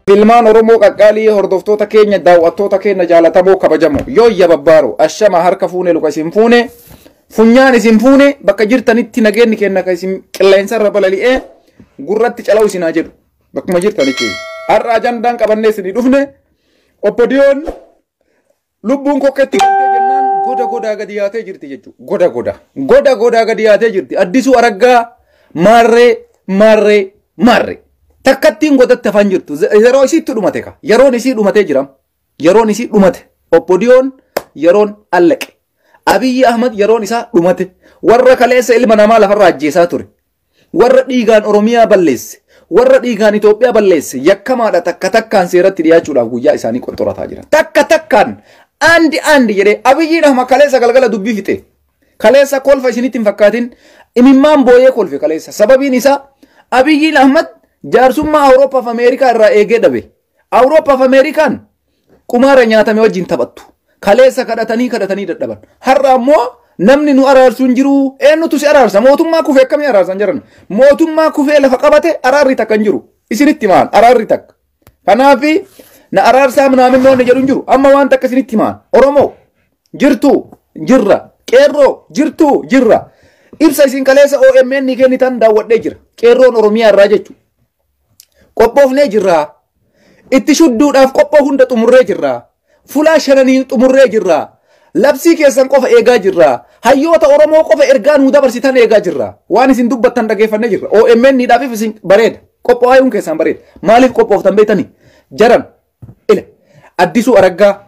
Ilmaan Oromoo qaqqaalii, hordoftoota keenya, daawwattoota keenya jaalatamoo kabajamoo, yooyya babbaaro, ashama, harka fuune, luka isin fuune, funyaan isin fuune, bakka jirtanitti nageenyi keenya kan isin qilleensarra balali'ee gurratti calawu isin haa jedhu bakkuma jirtanitti. Har'a ajandaan qabannee isinii dhufne, OPDOn lubbuun kokkeetti galtee jennaan goda godaa gadi yaatee jirti jechuudha. Goda goda. Goda godaa gadi yaatee jirti. Addisuu Araggaa maarree maarree maarree. Takkattiin godatti hafan jirtu. Yeroo isiitti dhumate ka. Yeroon isii dhumatee jira. Yeroon isii dhumate. OPDOn yeroon allaqe. Abiyyi Ahmad yeroon isaa dhumate. Warra kaleessa ilma namaa lafarraa ajjeesaa ture. Warra dhiigaan Oromiyaa balleesse. Warra dhiigaan Itoophiyaa balleesse. Yakkamaadha, takka takkaan seeratti dhiyaachuudhaaf guyyaa isaanii qoxxorataa jiran. Takka takkaan andi andi jedhee Abiyyiin Ahmad kaleessa galgala dubbii fixe. Kaleessa kolfa isinitti hin fakkaatin, imimmaan booyee kolfe kaleessa. Sababiin isaa Abiyyiin Ahmad jaarsummaa Awurooppaa fi Ameerikaa irraa eegee dhabe. Awurooppaa fi Ameerikaan qumaara nyaatame wajjin taphattu. Kaleessa kadhatanii kadhatanii dadhaban. Har'a ammoo namni nu araarsu hin jiru. Eenyutu si araarsa? Mootummaa kufee akkamii araarsan jiran? Mootummaa kufee lafa qabate araarri takka hin jiru. Isinitti himaan, araarri takka. Kanaaf na araarsaa minaaminnoonni jedhu hin jiru. Amma waan takka isinitti himaan. Oromoo jirtu jirra. Qeerroo jirtu jirra. Ibsa isin kaleessa OMN kennitan daawwadhee jira. Qeerroon Oromiyaa irraa jechuudha. Qophoofnee jirra. Itti shudduudhaaf qophoo hunda xumurree jirra. Fulaa shananii xumurree jirra. Labsii keessan qofa eegaa jirra. Hayyoota Oromoo qofa ergaa nuu dabarsitan eegaa jirra. Waan isin dubbattan dhageeffannee jirra. OMN dhaaf isin bareeda. Qophaa'uun keessan bareeda. Maaliif qophooftan beektanii? Jaran ila Addisuu Araggaa,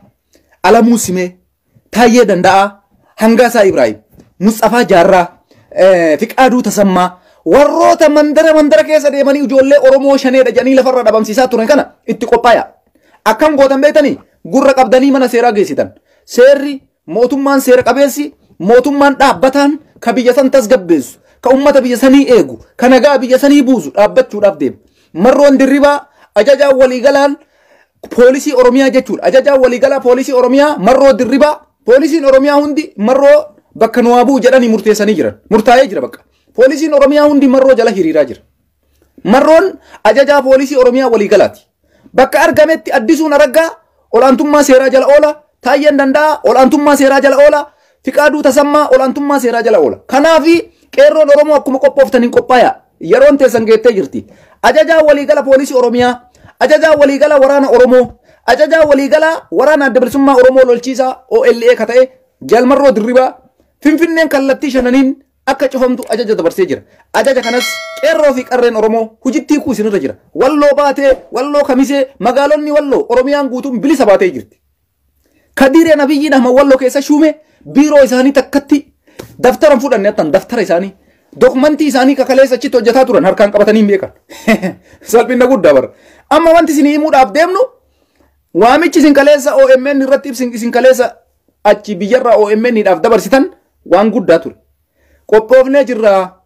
Alamuu Simee, Taayyee Danda'aa, Hangaasaa Ibraahim, Musxafaa Jaarraa, Fiqaaduu Tasammaa, warroota mandara mandara keessa deemanii ijoollee Oromoo shaneedha jedhanii lafarra dhabamsiisaa turan kana itti qophaa'aa. Akkam gootan beektanii? Gurra qabdanii mana seeraa geessitan. Seerri mootummaan seera qabeessi, mootummaan dhaabbataan ka biyya san tasgabbeessu, ka ummata biyya sanii eegu, ka nagaa biyya sanii buusu dhaabbachuudhaaf deema. Marroon Dirribaa, ajajaan waliigalaan poolisii Oromiyaa jechuudha. Ajajaan waliigalaa poolisii Oromiyaa Marroo Dirribaa, poolisiin Oromiyaa hundi Marroo bakka nu haa bu'u jedhanii murteessanii jiran. Murtaa'ee jira bakka. Poolisiin Oromiyaa hundi Marroo jala hiriiraa jira. Marroon ajajaa poolisii Oromiyaa waliigalaati. Bakka argametti Addisuun Araggaa olaantummaa seeraa jala oola. Taayyeen Danda'a olaantummaa seeraa jala oola. Fiqaaduu Tasammaa olaantummaa seeraa jala oola. Kanaafi qeerroon Oromoo akkuma qophooftaniin qophaa'a. Yeroon teessan geettee jirti. Ajajaa waliigala poolisii Oromiyaa, ajajaa waliigala waraana Oromoo, ajajaa waliigala waraana Adda Bilisummaa Oromoo lolchiisaa OLA ka ta'e Jalmarroo Dirribaa Finfinneen kallattii shananiin akka cufamtu ajaja dabarsee jira. Ajaja kanas qeerroo fi qarreen Oromoo hujittii kuu isinirra jira. Walloo baatee, Walloo Kamisee, magaalonni Walloo, Oromiyaan guutuun bilisa baatee jirti. Kadireen Abiyyiin Ahmad Walloo keessa shuume biiroo isaanii takkatti daftara hin fudhanne, attan daftara isaanii dokumentii isaanii kakaleessa achitti hojjetaa turan harkaan qabatanii hin beekan. Salphina guddaa bara. Amma wanti isin himuudhaaf deemnu, waamichi isin kaleessa OMN irratti ibsin, isin kaleessa achi biyyarraa OMN dhaaf dabarsitan waan guddaa ture. Qophoofnee jirra.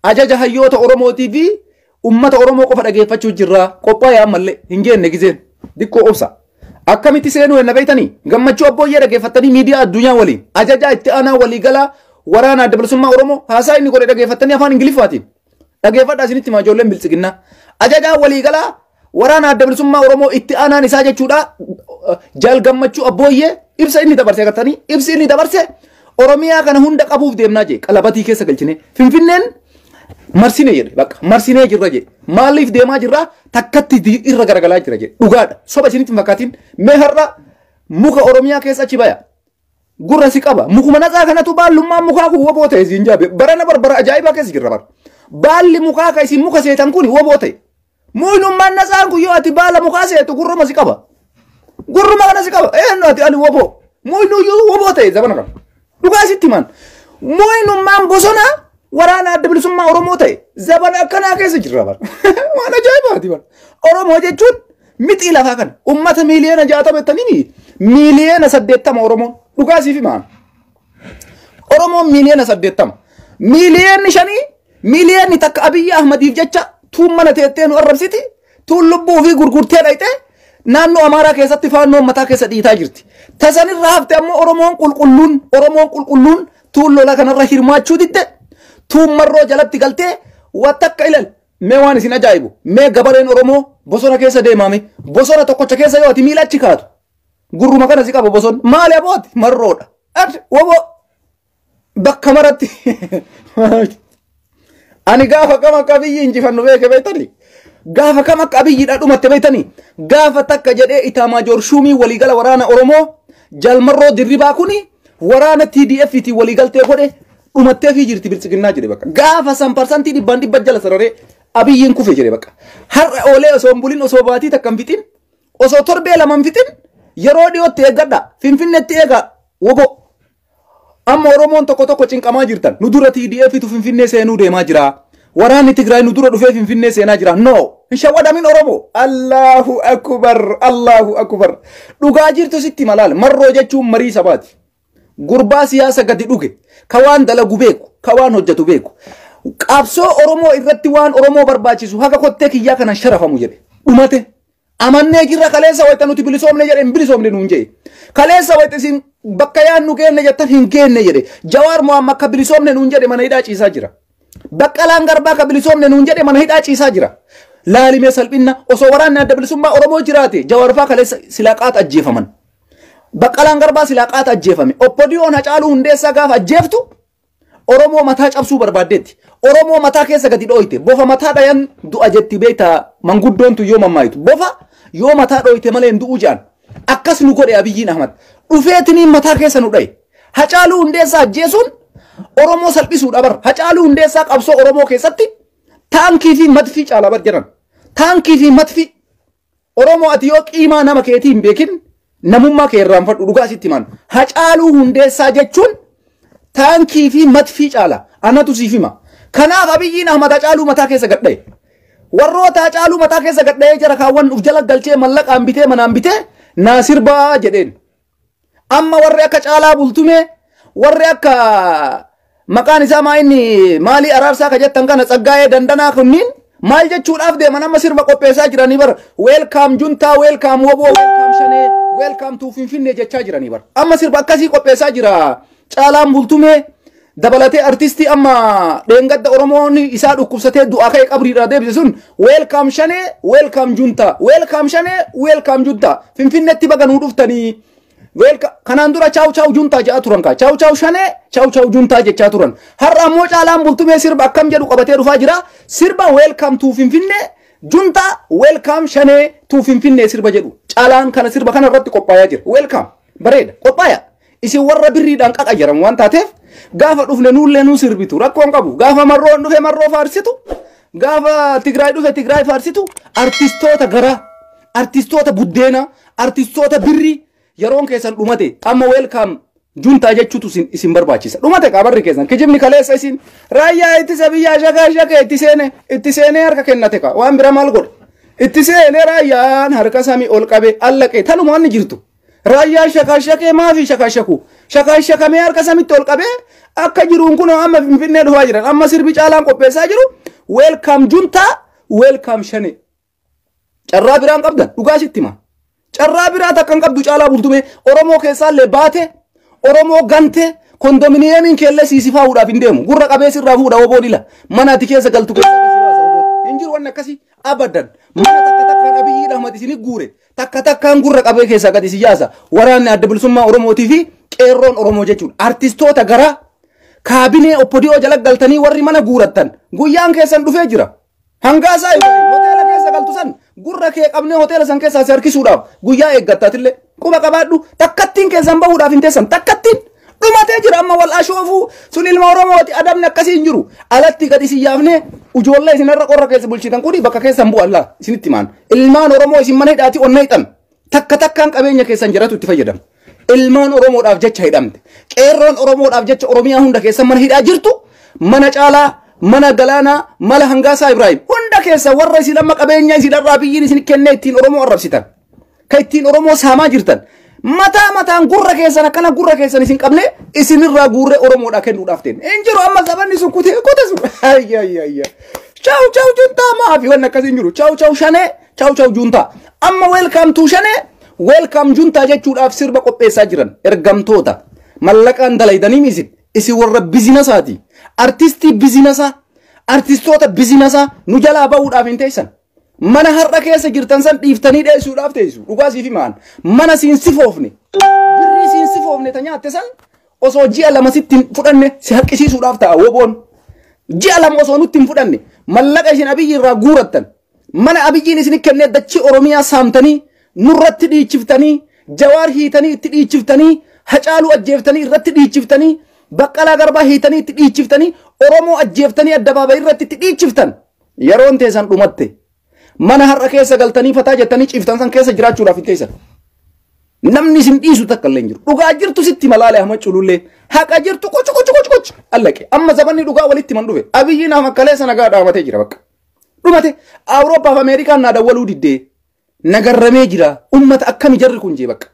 Ajaja hayyoota Oromootii fi ummata Oromoo qofa dhageeffachuu jirra. Qophaa'ee ammallee hin geenne gizeen. Diqqoo obsa. Akkamitti seenuu henna beektanii? Gammachuu Abbooyyee dhageeffattanii, miidiyaa addunyaa waliin ajajaa itti aanaa waliigalaa waraana Adda Bilisummaa Oromoo haasaa inni godhe dhageeffattanii, afaan Ingiliffaatiin. Dhageeffadhaa, isinitti himaa ijoolleen biltsiginnaa. Ajajaa waliigalaa waraana Adda Bilisummaa Oromoo itti aanaan isaa jechuudha. Jaal Gammachuu Abbooyyee ibsa inni dabarse agartanii, ibsi inni dabarse Oromiyaa kana hunda qabuuf deemnaa jee, qalabatii keessa galchine Finfinneen marsine jedhe, bakka marsinee jirra jedhe. Maaliif deemaa jirra? Takkatti irra garagalaa jira jedhe. Dhugaadha, soba isinitti hin fakkaatin. Mee har'a muka Oromiyaa keessa achi baya, gurra si qaba. Mukuma natsaa kanatu baallummaan mukaa kun woboo ta'e siin jaabe. Barana barbara ajaa'ibaa keessa jirra bara. Baalli mukaa ka isin muka seetan kun woboo ta'e. Muynummaan natsaan kun yoo ati baala mukaa seetu gurruma si qaba, gurruma kana si qaba. Eenyu ati? Ani woboo. Muynuyyuu woboo ta'e zabana kana. Dhugaa sitti himan, muynummaan bosonaa waraana Adda Bilisummaa Oromoo ta'e. Zabana akkanaa keessa jirra bara. Waan ajaa'ibaati bara. Oromoo jechuun mixii lafaa kana ummata 60 miiliyoona jettanii, 80 miiliyoona Oromoon. Dhugaa siif himaan. Oromoon 80 miiliyoona. 5 miiliyoona, 1 miiliyoona Abiyyi Ahmadiif jecha tuun mana teettee nu arrabsiti, tuun lubbuu fi gurgurtee dhayxee naannoo Amaaraa keessatti faannoo mataa keessa dhiitaa jirti. Tasanirraa hafte ammoo Oromoon qulqulluun, Oromoon qulqulluun tuun lola kanarra hirmaachuu didde, tuun Marroo jalatti galtee wattakka ilal. Mee waan isin ajaa'ibu, mee gabareen Oromoo Bosona keessa deemame. Bosona tokkocha keessa yoo ati miila achi kaatu. Gurruma kana si qaba bosonni. Maali abooti? Marroodha. Ati woboo bakka maratti. Ani gaafa kam akka Abiyyi injifannu beeke beektanii? Gaafa kam akka Abiyyiidha dhumatte beektanii? Gaafa takka jedhee Itaamaajoor Shuumii waliigala waraana Oromoo Jalmarroo Dirribaa kuni waraana TDF tiin waliigaltee godhe dhumattee fi jirti biltsiginnaa jedhe bakka. Gaafa san 100% jala sararee Abiyyiin kufe jedhe bakka. Har'a oolee osoo hin bulin, osoo baatii takka hin fixin, osoo torbee lama hin fixin, yeroo dhiyootti eeggadha. Finfinneetti eega wobo. Amma Oromoon tokko tokko cinqamaa jirtan. Nu dura TDF tu Finfinnee seenuu deemaa jira. Waraanni Tigraay nu dura dhufee Finfinnee seenaa jira. No! Hin shawwadamin Oromoo. Allahu akbar! Allahu akbar! Dhugaa jirtu sitti malaal. Marroo jechuun marii sabaati. Gurbaa siyaasa gadi dhuge. Ka waan dalagu beeku. Ka waan hojjetu beeku. Qabsoo Oromoo irratti waan Oromoo barbaachisu haga kottee kiyyaa kanan sharafamu jedhe. Dhumate. Amannee jirra. Kaleessa wayita nuti bilisoomne jedhe, hin bilisoomne nuun jedhe. Kaleessa wayita isin bakka yaadnu geenne jettan, hin geenne jedhe. Jawaar Mohaammed akka bilisoomne nuun jedhe mana hidhaa ciisaa jira. Baqqalaan Garbaa akka bilisoomne nuun jedhe mana hidhaa ciisaa jira. Laalimee salphinna. Osoo waraanni Adda Bilisummaa Oromoo jiraate, Jawaar faa kaleessa silaa qaata ajjeefaman. Baqqalaan Garbaa silaa qaata ajjeefame. Oppodiyoon Hacaaluu Hundeessaa gaafa ajjeeftu Oromoo mataa cabsuu barbaaddeetti. Oromoo mataa keessa gadi dhooyte. Bofa mataa dhayan du'a jetti beektaa manguddoon tun yoo mammaayitu. Bofa yoo mataa dhooyte malee hin du'uu jedhan. Akkas nu godhe Abiyyiin Ahmad. Dhufeetiniin mataa keessa nu dhaye. Hacaaluu Hundeessaa ajjeesuun Oromoo salphisuudha bar. Hacaaluu Hundeessaa qabsoo Oromoo keessatti taankii fi madfii caala bar jedhan. Taankii fi madfii. Oromoo, ati yoo qiimaa nama keetii hin beekin, namummaa kee irraanfadhu, dhugaa sitti himan. Hacaaluu Hundeessaa jechuun taankii fi madfii caala. Anatu siif hima. Kanaaf Abiyyiin Ahmad Hacaaluu mataa keessa gadha'e. Warroota Hacaaluu mataa keessa gadha'ee jara kaawwan uf jala galchee, mallaqaan bitee, manaan bitee naa sirbaa jedheen. Amma warri akka Caalaa Bultumee, warri akka maqaan isaa maa inni maalii Araarsaa ka jettan kana, Tsaggaa'ee Dandanaa kunniin maal jechuudhaaf deeman? Amma sirba qopheessaa jiranii bar. Welcome juntaa, welcome woboo, welcome shanee, welcome to Finfinnee jechaa jiranii bar. Amma sirba akkasii qopheessaa jira Caalaan Bultumee dabalatee, artistii amma dheengadda Oromoon isaa dhukkubsatee du'aa ka'e qabriidhaa deebise sun. Welcome shanee, welcome juntaa, welcome shanee, welcome juntaa, Finfinneetti baga nuu dhuftanii. Kanaan dura chaaw chaaw juntaa jedhaa turan kaa. Chaaw chaaw shanee, chaaw chaaw juntaa jechaa turan. Har'a ammoo Caalaan Bultumee sirba akkam jedhu qabatee dhufaa jira. Sirba "Welcome to Finfinnee juntaa, welcome shanee to Finfinnee" sirba jedhu. Caalaan kana sirba kana irratti qophaayaa jira. Welcome. Bareeda. Qophaaya. Isin warra birriidhaan qaqa jiran waan taateef, gaafa dhufne nuullee nuu sirbitu. Rakkoon qabu. Gaafa Marroon dhufe Marroo faarsitu. Gaafa Tigraay dhufe Tigraay faarsitu. Artistoota garaa. Artistoota buddeenaa. Artistoota birrii. Yeroon keessan dhumate. Amma welcome juntaa jechuutu isin barbaachisa. Dhumate qaabarri keessan. Kijibni kaleessa isin raayyaa ittisa biyyaa shakaa shakee itti seene, itti seenee harka kennate kaa, waan bira maal godhe? Itti seenee raayyaan harka samii ol qabe allaqee tanuma wanni jirtu. Raayyaan shakaa shakee maafi shakaa shaku shakaa shakamee harka samitti ol qabee akka jiruun kun amma Finfinnee dhufaa jiran. Amma sirbi Caalaan qopheessaa jiru welcome juntaa, welcome shane. Carraa biraan qabdan, dhugaa sitti hima. Carraa biraa takka hin qabdu Caalaa Bultumee. Oromoo keessaallee baate, Oromoo gante, kondominiyeemiin keellee siisifaa'uudhaaf hin deemu. Gurra qabee sirraa fuudha woboon ila. Mana ati keessa galtu keessa akkasii baasa woboon. Hin jiru wanni akkasii abadan. Mana takka takkaan Abiyyiin Ahmad isin guure. Takka takkaan gurra qabee keessaa gadi si yaasa. Waraanni Adda Bilisummaa Oromootii fi qeerroon Oromoo jechuudha. Artistoota garaa kaabinee Oppodiyoo jala galtanii warri mana guurattan guyyaan keessan dhufee jira. Hangaasaa Ibrahim hoteela keessa galtu san gurra kee qabnee hoteela san keessaa si harkisuudhaaf guyyaa eeggattaatillee quba qabaadhu. Takkattiin keessan bahuudhaaf hin teessan, takkattiin dhumatee jira. Amma wal ashoofuu sun ilma Oromooti, adabni akkasii hin jiru. Alatti gadi isin yaafnee ijoollee isin irra qorra keessa bulchitan kuni bakka keessan bu'a allaa isinitti himaan. Ilmaan Oromoo isin mana hidhaatii onna hidhan takka takkaan qabeenya keessan jiratu itti fayyadamu. Ilmaan Oromoodhaaf jecha hidhamte, qeerroon Oromoodhaaf jecha Oromiyaa hunda keessa mana hidhaa jirtu, mana Caalaa, mana Galaanaa, mala Hangaasaa Ibraahim hunda keessa, warra isin amma qabeenya isin irraa biyyiin isin kennee ittiin Oromoo arrabsitan, ka ittiin Oromoo saamaa jirtan, mataa mataan gurra keessan akkana gurra keessan isin qabne isinirraa guurree Oromoodhaa kennuudhaaf ta'e hin jiru. Amma zabanni sun kutee kute sun ayya, chaaw chaaw juntaa maafi wanni akkasii hin jiru. Chaaw chaaw shanee, chaaw chaaw juntaa. Amma welcome to shanee, welcome juntaa jechuudhaaf sirba qopheessaa jiran ergamtoota mallaqaan dalaydanii. Isin warra biizinasaati, artistii biizinasaa, artistoota biizinasaa, nu jalaa bahuudhaaf hin teessan. Mana har'a keessa jirtan san dhiiftanii dheessuudhaaf teessu. Dhugaa siif himaan. Mana siin sifoofne. Birrii siin sifoofne ta nyaatte san osoo ji'a 2 sitti hin fudhanne si haqqisiisuudhaaf ta'a woboon. Ji'a 2 osoo nutti hin fudhanne mallaqa isin Abiyyi irraa guurattan. Mana Abiyyiin isin kennee dachii Oromiyaa saamtanii nurratti dhiichiftanii Jawaar hiitanii itti dhiichiftanii Hacaaluu ajjeeftanii irratti dhiichiftanii Baqqalaa Garbaa hiitanii itti dhiichiftanii Oromoo ajjeeftanii addabaabayii irratti itti dhiichiftan. Yeroon teessan dhumatte. Mana har'a keessa galtanii fataa jettanii ciiftan san keessa jiraachuudhaaf hin teessan. Namni isin dhiisu takka illee hin jiru. Dhugaa jirtu sitti malaale Ahmad Culullee. Haqa jirtu qocu qocu qocu qocu. Allaqe. Amma zabanni dhugaa walitti man dhufe. Abiyyiin amma kaleessa nagaa dhaabatee jira bakka. Dhumate. Awurooppaa fi Ameerikaan naa dawwaluu diddee. Nagarramee jira. Ummata akkami jarri kun jee bakka.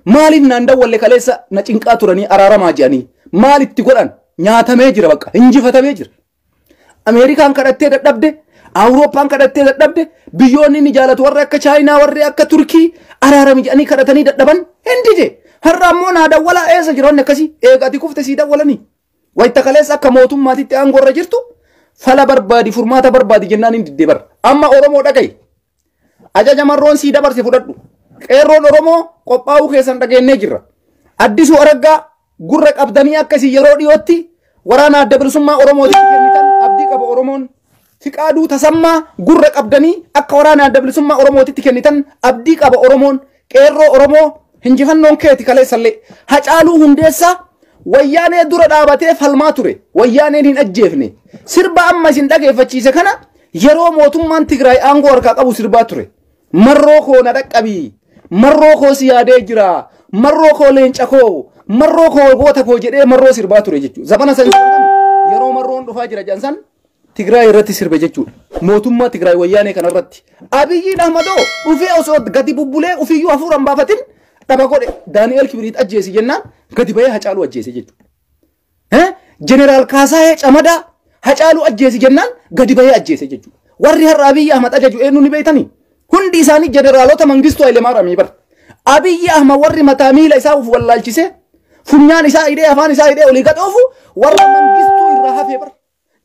Maaliif naan dawwalle kaleessa na cinqaa turanii araaramaa jedhanii. Maalitti godhan? Nyaatamee jira bakka. Injifatamee jira. Ameerikaan kadhattee dadhabde. Awurooppaan kadhattee dadhabde. Biyyoonni inni jaalatu warri akka Chaayinaa warri akka Turkii araarami jedhanii kadhatanii dadhaban hin dide. Har'a ammoo naa dawwalaa eessa jira wanni akkasii? Eega ati kufte sii dawwalanii. Wayita kaleessa akka mootummaatitti aangoo irra jirtu fala barbaadi furmaata barbaadi jennaan hin didde bara. Amma Oromoo dhaga'i. Ajaja marroon sii dabarse fudhadhu. Qeerroon Oromoo qophaa'uu keessan dhageennee jirra. Addisuu Araggaa gurra qabdanii akkasii yeroo dhiyootti waraana adda bilisummaa Oromootiif kennitan abdii qaba Oromoon. Fiqaaduu Tasammaa gurra qabdanii akka waraana adda bilisummaa Oromootitti kennitan abdii qaba Oromoon. Qeerroo Oromoo hinjifannoon keeti kaleessallee. Hacaaluu Hundeessaa wayyaanee dura dhaabatee falmaa ture. Wayyaaneen hin ajjeefne. Sirba amma isin dhageeffachiise kana yeroo mootummaan Tigraay aangoo harkaa qabu sirbaa ture. Marroo koo na dhaqqabii. Marroo koo si yaadee jira. Marroo koo leenca koo. Marroo koo goota koo jedhee marroo sirbaa ture jechuudha. Zabana san yeroo marroon dhufaa jira jedhan san Tigraay irratti sirbe jechuudha. Mootummaa Tigraay wayyaanee kanarratti. Abiyyiin Ahmadoo dhufee osoo gadi bubbulee ofiiyyuu hafuura hin baafatin dhaba godhe Daani'eel Kibiriit ajjeesi jennaan gadi bahee Hacaaluu ajjeese jechuudha. Jeneraal Kaasaayee Camadaa Hacaaluu ajjeesi jennaan gadi bahee ajjeese jechuudha. Warri har'a Abiyyi Ahmad ajaju eenyu ni beektanii? Hundi isaanii jeneraalota Mangistuu Hayilemaariyaamii bara. Abiyyi Ahmad warri mataa miila isaa of wallaalchise funyaan isaa hidhee afaan isaa hidhee olii gad oofu warra Mangistuu irraa hafee bara.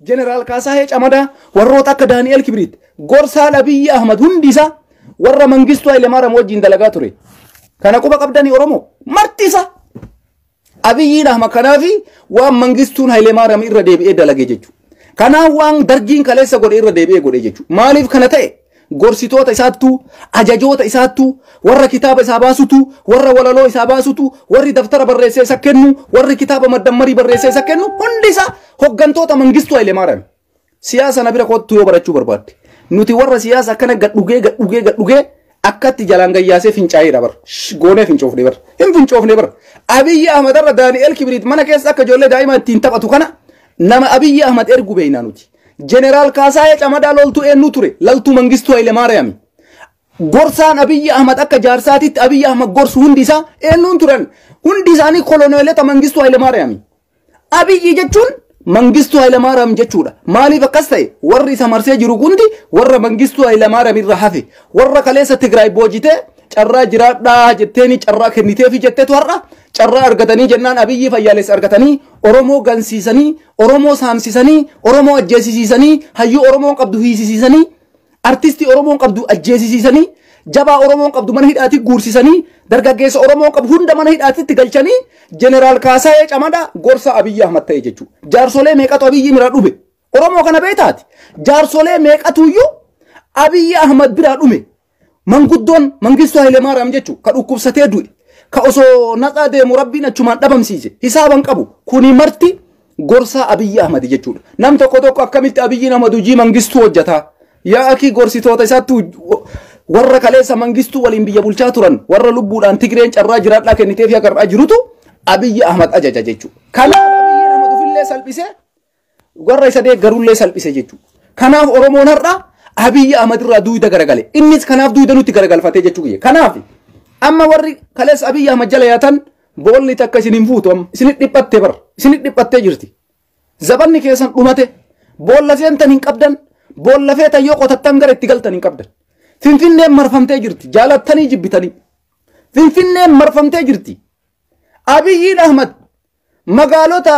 Jeneraal Kaasaayee Camadaa warroota akka Daani'eel Kibiriit gorsaan Abiyyi Ahmad hundi isaa warra Mangistuu Hayilemaariyaam wajjin dalagaa ture. Kana quba qabdanii Oromoo marti isaa Abiyyiin Ahmad kanaafi waan Mangistuun Hayilemaariyaam irra deebi'ee dalage jechuudha. Kanaaf waan dargiin kaleessa godhe irra deebi'ee godhe jechuudha. Maaliif kana ta'e? Gorsitoota isaattuu, ajajoota isaattuu, warra kitaaba isaa baasutu, warra walaloo isaa baasutu, warri daftara barreessee isa kennu, warri kitaaba maddammarii barreessee isa kennu, hundi isaa hoggantoota Mangistuu Hayilemaariyaam. Siyaasa na bira kottu yoo barachuu barbaadde. Nuti warra siyaasa akkana gad dhugee gad dhugee gad dhugee akkatti jalaan gayyaasee fincaa'eedha bara. Goonee fincoofne bara. Hin fincoofne bara. Abiyyi Ahmad irra Daani'eel Kibiriit mana keessa akka ijoollee daa'imaa ittiin taphatu kana nama Abiyyi Ahmad ergu beeknaa nuti. Jeneraal Kaasaayee Camadaa loltuu eenyu ture? Laltuu Mangistuu Hayilemaariyaami. Gorsaan Abiyyi Ahmad akka jaarsaatitti Abiyyi Ahmad gorsu hundi isaa eenyuun turan? Hundi isaanii koloneelota Mangistuu Hayilemaariyaami. Abiyyi jechuun Mangistuu Hayilemaariyaam jechuudha. Maaliif akkas ta'e? Warri isa marsee jiru hundi warra Mangistuu Hayilemaariyaam irra hafe. Warra kaleessa Tigraay boojitee carraa jiraadhaa jetteeni carraa kenniteefi jetteetu har'a carraa argatanii jennaan Abiyyi fayyaalessa argatanii Oromoo gansiisanii, Oromoo saamsisanii, Oromoo ajjeesisiisanii, hayyuu Oromoon qabdu hiisisiisanii, artistii Oromoon qabdu ajjeesisiisanii, jabaa Oromoon qabdu mana hidhaatti guursisanii, dargaggeessa Oromoon qabdu hunda mana hidhaatti galchanii Jeneraal Kaasaayee Camadaa gorsa Abiyyi Ahmad ta'e jechuudha. Jaarsolee meeqatu Abiyyi biraa dhume? Oromoo kana beektaati. Jaarsolee meeqatuyyuu Abiyyi Ahmad biraa dhume? Manguddoon Mangistuu Hayilemaariyaam jechuudha ka dhukkubsatee du'e. Ka osoo naxaa deemu Rabbiin achumaan dhabamsiise. Hisaaban qabu. Kuni marti gorsaa Abiyyi Ahmad jechuudha. Nam tokko tokko akkamitti Abiyyiin Ahmad hojii Mangistuu hojjetaa? Yaa akii gorsitoota isaatti warra kaleessa Mangistuu waliin biyya bulchaa turan warra lubbuudhaan Tigreen carraa jiraadhaa kenniteef agarraa jirutu Abiyyi Ahmad ajaja jechuudha. Kanaaf Abiyyiin Ahmad ofillee salphisee warra isa deeggarullee salphise jechuudha. Kanaaf Oromoon har'a Abiyyi Ahmad irraa duuda garagale. Innis kanaaf duuda nutti garagalfatee jechuudha. Kanaaf amma warri kaleessa Abiyyi Ahmad jala yaatan boolli takka isin hin fuutu amma isinit dhiphattee bara isinit dhiphattee jirti. Zabanni keessan dhumate boolla seentan hin qabdan boolla feetan yoo qotattan gara itti galtan hin qabdan. Finfinneen marfamtee jirti jaalattanii jibbitanii. Finfinneen marfamtee jirti. Abiyyiin Ahmad magaalota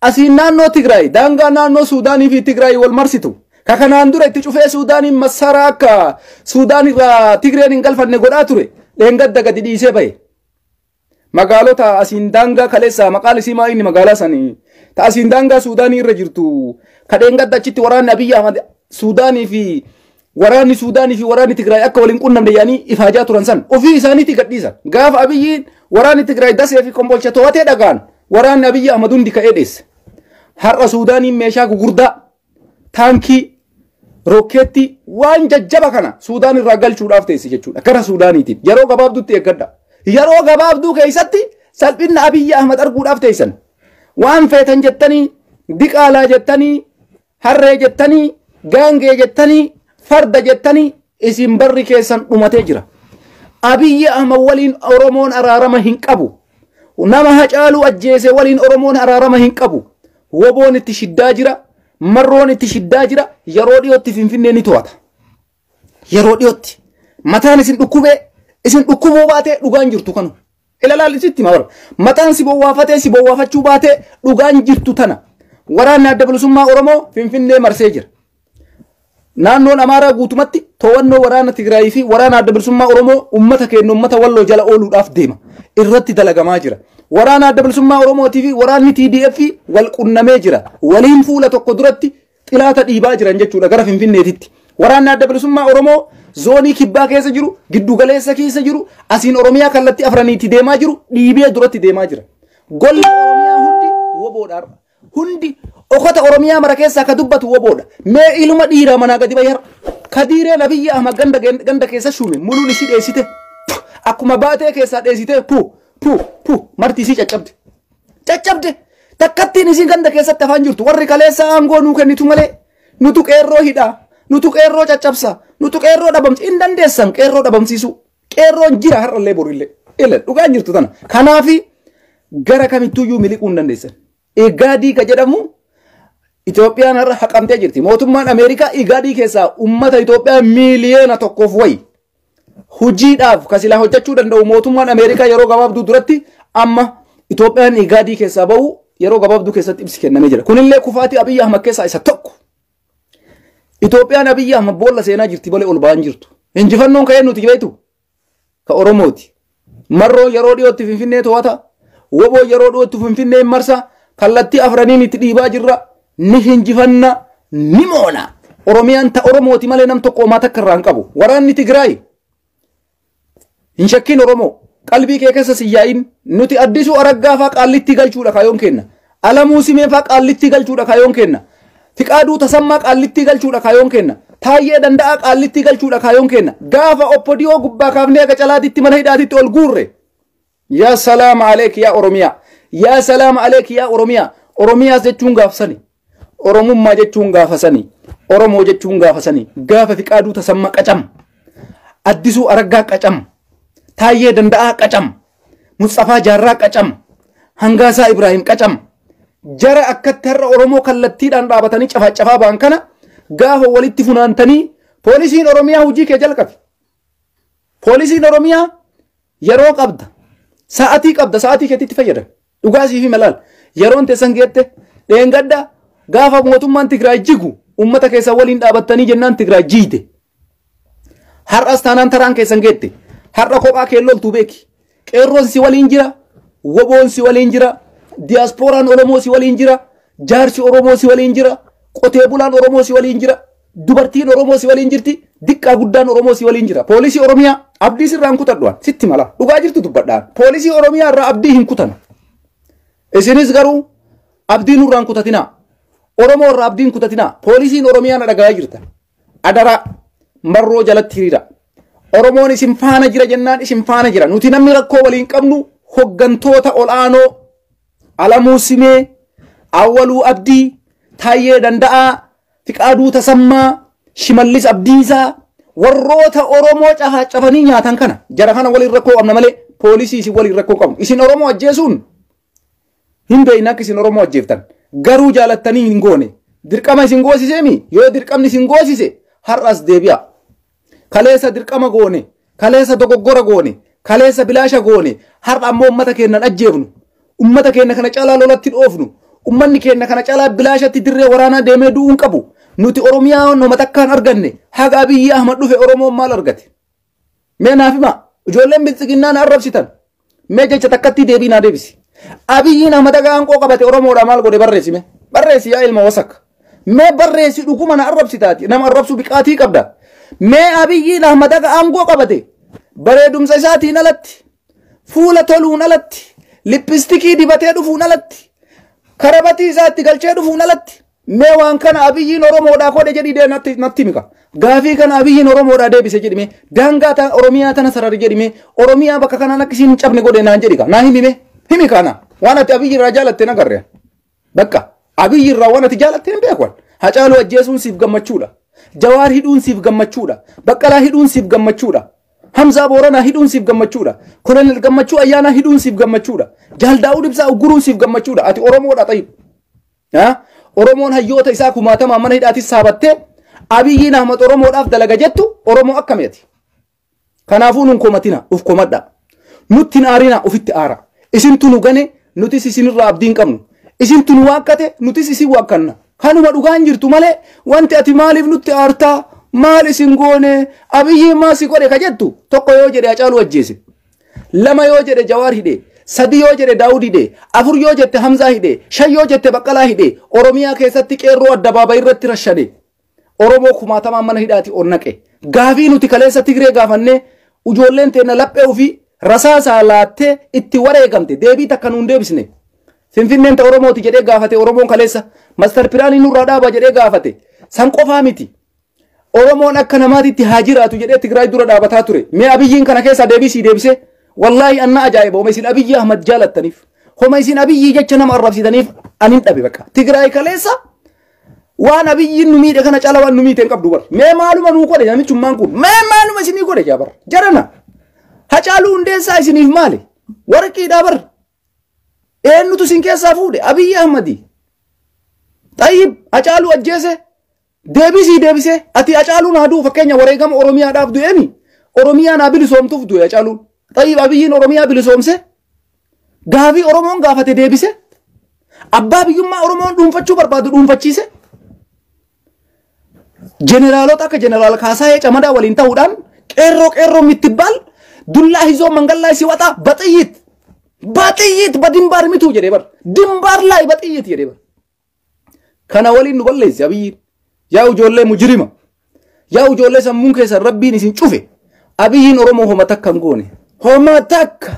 asiin naannoo Tigraay daangaa naannoo Suudaanii fi Tigraay wal marsitu Ka kanaan dura itti cufee Suudaaniin massaraa akka Suudaan irraa Tigreen hin galfanne godhaa ture dheengadda gadi dhiisee bahe. Magaalota asiin daangaa kaleessa maqaan isii maa inni magaalaa sanii ta asiin daangaa Suudaanii irra jirtu ka dheengadda achitti waraanni Abiyyi Ahmad Suudaanii fi waraanni Suudaanii fi waraanni Tigraay akka waliin qunnamne yaanii ifaajaa turan san ofii isaaniitii gadhiisan. Gaafa Abiyyiin waraanni Tigraay Dasee fi Kombolcha to'atee dhagaan waraanni Abiyyi Ahmad hundi ka'ee dheesse. Har'a Suudaaniin meeshaa gugurdaa taankii rokkeetti waan jajjaba kana Suudaan irraa galchuudhaaf teessi jechuudha. Gara Suudaaniitiin yeroo gabaabduutti eeggadha. Yeroo gabaabduu keessatti salphina Abiyyi Ahmad arguudhaaf teessan. Waan feetan jettanii, diqaalaa jettanii, harree jettanii, gaangee jettanii, farda jettanii isin barri keessan dhumatee jira. Abiyyi Ahmad waliin Oromoon araarama hin qabu. Nama Hacaaluu ajjeese waliin Oromoon araarama hin qabu. Woboon itti shiddaa jira. Marroon itti shiddaa jira. Yeroo dhiyootti Finfinnee ni to'ata. Yeroo dhiyootti. Mataan isin dhukkubee isin dhukkubuu baatee dhugaan jirtu kanu. Ilalaal isitti mabara. Mataan si bowwaafatee si bowwaafachuu baatee dhugaan jirtu tana. Waraanni Adda Bilisummaa Oromoo Finfinnee marsee jira. Naannoon Amaaraa guutumatti to'annoo waraana Tigraayii fi waraana Adda Bilisummaa Oromoo uummata keenya uummata Walloo jala ooluudhaaf deema. Irratti dalagamaa jira. Waraana Adda Bilisummaa Oromootii fi waraanni TDF wal qunnamee jira. Waliin fuula tokko duratti xilaata dhiibaa jiran jechuudha gara Finfinneetitti. Waraanni Adda Bilisummaa Oromoo zoonii kibbaa keessa jiru, giddugaleessa keessa jiru, asiin Oromiyaa kallattii afraniitti deemaa jiru, dhiibee duratti deemaa jira. Golli Oromiyaa hundi woboodha. Hundi okota Oromiyaa mara keessaa ka dubbatu woboodha. Mee ilma dhiiraa manaa gadi bahi har'a. Kadiireen Abiyyi Ahmad ganda ganda keessa shuume muluun isii dheessite. Akkuma baatee keessaa dheessite pu pu pu marti isii caccabde. Caccabde. Takkattiin isiin ganda keessatti afaan jirtu warri kaleessa aangoo nuu kennitu malee nutu qeerroo hidhaa nutu qeerroo caccabsa nutu qeerroo dhabamsi hin dandeessan qeerroo dhabamsiisu qeerroon jira har'allee borillee ila dhugaan jirtu tana kanaafi gara kamittuyyuu miliquu hin dandeessan. Igaadii ka jedhamu Itoophiyaan har'a haqamtee jirti. Mootummaan Ameerikaa Igaadii keessaa uummata Itoophiyaa 1.1 miiliyoona wayi hojiidhaaf ka silaa hojjechuu danda'u mootummaan Ameerikaa yeroo gabaabduu duratti amma Itoophiyaan Igaadii keessaa bahu yeroo gabaabduu keessatti ibsi kennamee jira. Kunillee kufaatii Abiyyi Ahmad keessaa isa tokko. Itoophiyaan Abiyyi Ahmad boolla seenaa jirti malee ol ba'an jirtu. Injifannoon ka'ee nuti beektu ka Oromooti. Marroo yeroo dhiyootti Finfinnee to'ata. Woboo yeroo dhiyootti Finfinnee marsa. Kallattii afraniin itti dhiibaa jirra. Ni hinjifanna ni moona. Oromiyaan ta Oromooti malee nam tokko homaa takka irraa hin qabu. Waraanni Tigraay hin shakkiin Oromoo. Qalbii kee keessa si yaa'in nuti Addisuu Araggaa faa qaallitti galchuudha kaayoon kenna. Alamuu Simee faa qaallitti galchuudha kaayoon kenna. Fiqaaduu Tasammaa qaallitti galchuudha kaayoon kenna. Taayyee Danda'aa qaallitti galchuudha kaayoon kenna. Gaafa Oppodiyoo gubbaa kaafnee aga calaatitti mana hidhaatitti ol guurre. Yaa salaama aleek yaa Oromiyaa. Yaa salaama aleek yaa Oromiyaa. Oromiyaas jechuun gaafsani. Oromummaa jechuun gaafasani. Oromoo jechuun gaafasani. Gaafa Fiqaaduu Tasammaa qacam. Addisuu Araggaa qacam. Taayyee Danda'aa qacam. Mustafaa Jaarraa qacam. Hangaasaa Ibraahim qacam. Jara akkatti har'a Oromoo kallattiidhaan dhaabatanii cafaa ba'an kana gaafa walitti funaantanii poolisiin Oromiyaa hojii kee jalqabe. Poolisiin Oromiyaa yeroo qabda. Sa'atii qabda. Sa'atii keetitti fayyadama. Dhugaa siif hima laal. Yeroon teessan geette dheengadda gaafa mootummaan Tigraay jigu uummata keessan waliin dhaabattanii jennaan Tigraay jiite. Har'as taanaan taraan keessan geette. Har'a kophaa kee loltuu beeki. Qeerroon si waliin jira. Woboon si waliin jira. Diyaaspooraan Oromoo si waliin jira. Jaarsi Oromoo si waliin jira. Qotee bulaan Oromoo si waliin jira. Dubartiin Oromoo si waliin jirti. Diqqaa guddaan Oromoo si waliin jira. Poolisii Oromiyaa abdii sirraa hin kutadhu. Sitti mala. Dhugaa jirtu dubbadhaan. Poolisii Oromiyaa irraa abdii hin kutan. Isinis garuu abdii nurraa hin kutatinaa. Oromoo irraa abdii hin kutatinaa. Poolisiin Oromiyaa na dhagahaa jirta. Adaraa marroo jalatti hiriira. Oromoon isin faana jira jennaan isin faana jira. Nuti namni rakkoo waliin qabnu hoggantoota ol'aanoo Alamuu Simee, Awwaluu Abdii, Taayyee Danda'aa, Fiqaaduu Tasammaa, Shimallis Abdiisaa warroota Oromoo cafanii nyaatan kana jara kana waliin rakkoo qabna malee poolisii isin waliin rakkoo qabnu. Isin Oromoo ajjeesuun hin beekna akka isin Oromoo ajjeeftan. Garuu jaalattanii hin goone. Dirqama isin goosiseemi yoo dirqamni isin goosise har'as deebi'a. Kaleessa dirqama goone, kaleessa dogoggora goone, kaleessa bilaasha goone, har'a ammoo uummata keenya ajjeefnu. Uummata keenya kana caalaa lolatti dhoofnu. Ummanni keenya kana caalaa bilaashatti dirree waraanaa deemee du'uu hin qabu. Nuti Oromiyaa nama takkaan arganne haga Abiyyi Ahmad dhufe Oromoon maal argate? Mee naaf himaa. Ijoolleen biltsiginnaa na arrabsitan. Mee jecha takkatti deebii naa deebisi. Abiyyiin Ahmad haga aangoo qabate Oromoodhaa maal godhe barreessi mee? Barreessi yaa ilma wasakka. Mee barreessi dhuguma na arrabsitaati. Nama arrabsuu biqaatii qabda. Mee Abiyyiin Ahmad haga aangoo qabate bareedumsa isaatiin alatti, fuula toluun alatti, lippistikii dibatee dhufuun alatti, karabatii isaatti galchee dhufuun alatti, mee waan kana Abiyyiin Oromoodhaa godhe jedhii dee natti himi. Gaafii kana Abiyyiin Oromoodhaa deebise jedhime, daangaa Oromiyaa tana sarari jedhime, Oromiyaa bakka kanaan akka isiin hin cabne godhe naan jedhi ka. Naa himime. Himi kana. Waan ati Abiyyi irraa jaalatte na garreen. Bakka Abiyyi irraa waan ati jaalatte hin beeku. Hacaaluu ajjeesuun siif gammachuudha. Jawaar hidhuun siif gammachuudha. Baqqalaa hidhuun siif gammachuudha. Hamzaa Booranaa hidhuun siif gammachuudha. Kolonel Gammachuu Ayyaanaa hidhuun siif gammachuudha. Jaal Daawud Ibsaa ugguruun siif gammachuudha. Ati Oromoodha xayyib. Oromoon hayyoota isaa kumaatamaa mana hidhaatis saabattee Abiyyiin Ahmad Oromoodhaaf dalaga jettu Oromoo akkamiiti? Kanaafuu nun komatina, uf komadha. Nutti hin aarina, ufitti aara. Isintu nu gane, nutis isinirraa abdii hin qabnu. Isintu nu waakkate, nutis isin waakkanna. Kanuma dhugaan jirtu malee wanti ati maaliif nutti aartaa? Maal isin goone? Abiyyiin maal si godhe ka jettu? Tokko yoo jedhe Hacaaluu ajjeese. 2 yoo jedhe Jawaar hidhe. 3 yoo jedhe Daawud hidhe. 4 yoo jette Hamzaa hidhe. 5 yoo jette Baqqalaa hidhe. Oromiyaa keessatti qeerroo addabaabayii irratti rashane. Oromoo kumaatamaan mana hidhaati ol naqe. Gaafii nuti kaleessa Tigree gaafannee ijoolleen teenna laphee ofii rasaasaa laattee itti wareegamte deebii takka nuun deebisne. Finfinneen ta Oromooti jedhee gaafate Oromoon kaleessa. Master pilaanii nurraa dhaaba jedhee gaafate. San qofaa miti. Oromoon akka namaatitti haa jiraatu jedhee Tigraay dura dhaabataa ture. Mee Abiyyiin kana keessaa deebii sii deebisee? Wallaahi anna ajaa'iba. Homa isin Abiyyi Ahmad jaalattaniif. Homa isin Abiyyi jecha nama arrabsitaniif anin dhabe bakka. Tigraay kaleessa waan Abiyyiin nu miidhe kana cala waan nu miite hin qabdu bar. Mee maaluma nuu godhe namichummaan kun? Mee maaluma isinii godhe jaa bar? Jarana. Hacaaluu Hundeessaa isiniif maali? Warqiidhaa bar. Eenyutu isin keessaa fuudhe? Abiyyi Ahmadi. Xayyib Hacaaluu ajjeese. Deebisii deebisee ati Hacaaluun haa du'u fakkeenya wareegama Oromiyaadhaaf du'eemi. Oromiyaan haa bilisoomtuuf du'e Hacaaluun. Xayyib Abiyyiin Oromiyaa bilisoomse. Gaafii Oromoon gaafate deebise. Abbaa biyyummaa Oromoon dhuunfachuu barbaadu dhuunfachiise. Jeneraalota akka Jeneraal Kaasaayee Camadaa waliin ta'uudhaan qeerroo qeerroo mittibaal dullaa hizoo mangallaa si waxaa baxiyyiit baxiyyiit badimbaar mituu jedhee bar dimbaar laay baxiyyiit jedhee bar. Kana waliin nu balleessi Abiyyiin. Yaa ijoollee mujrima. Yaa ijoollee sammuun keessan rabbiin isin cufe. Abiyyiin Oromoo homa takka hin goone. Homa takka.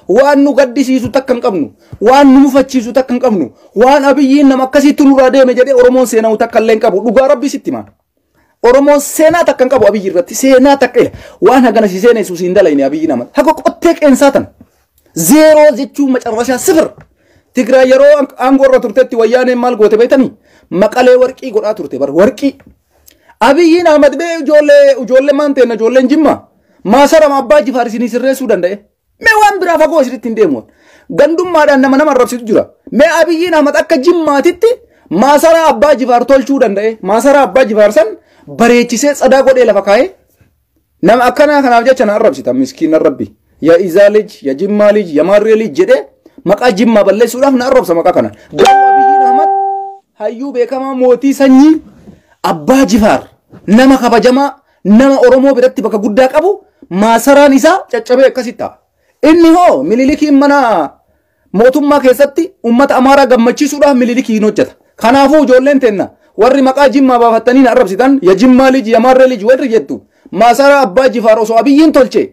Waan nu gaddisiisu takka hin qabnu. Waan nu mufachiisu takka hin qabnu. Waan Abiyyiin nama akkasitti nurraa deeme jedhee Oromoon seena'u takka illee hin qabu. Dhugaa rabbii sitti himaa. Oromoon seenaa takka hin qabu Abiyyi irratti. Seenaa takka ila. Waan hagana si seenessu si hin dalayne Abiyyiin amala. Haga qottee qeensaa tan. 0 jechuun macarrashaa 0. Tigraay yeroo aangoo irra turtetti wayyaaneen maal goote beektanii? Maqalee warqii godhaa turte bar warqii. Abiyyiin Ahmad bee ijoollee maan teenna ijoolleen Jimmaa maasarama abbaa Jifaar isinii sirreessuu danda'e. Mee waan biraa fagoo isinitti hin deemu. Gandummaadhaan nama nama arrabsitu jira. Mee Abiyyiin Ahmad akka Jimmaatitti maasaraa abbaa Jifaar tolchuu danda'e. Maasaraa abbaa Jifaar san bareechisee tsadaa godhee lafa kaa'ee. Nama akkanaa kanaaf jecha na arrabsita miskiina rabbi. Ya Izaa lij, ya Jimmaa lij, ya Maarree lij jedhee maqaa Jimmaa balleessuudhaaf na arrabsa maqaa kana. Garuu Abiyyiin Ahmad hayyuu beekamaa mootii sanyii abbaa Jifaar nama kabajamaa nama Oromoo biratti bakka guddaa qabu maasaraan isaa caccabee akkasitti ta'a. Inni hoo Minilikiin mana mootummaa keessatti uummata Amaaraa gammachiisuudhaaf Minilikiin hojjeta. Kanaafuu ijoolleen teenna warri maqaa Jimmaa baafattanii na arrabsitan ya Jimmaa lij ya Maarree lij warri jettu maasaraa abbaa Jifaar osoo Abiyyiin tolche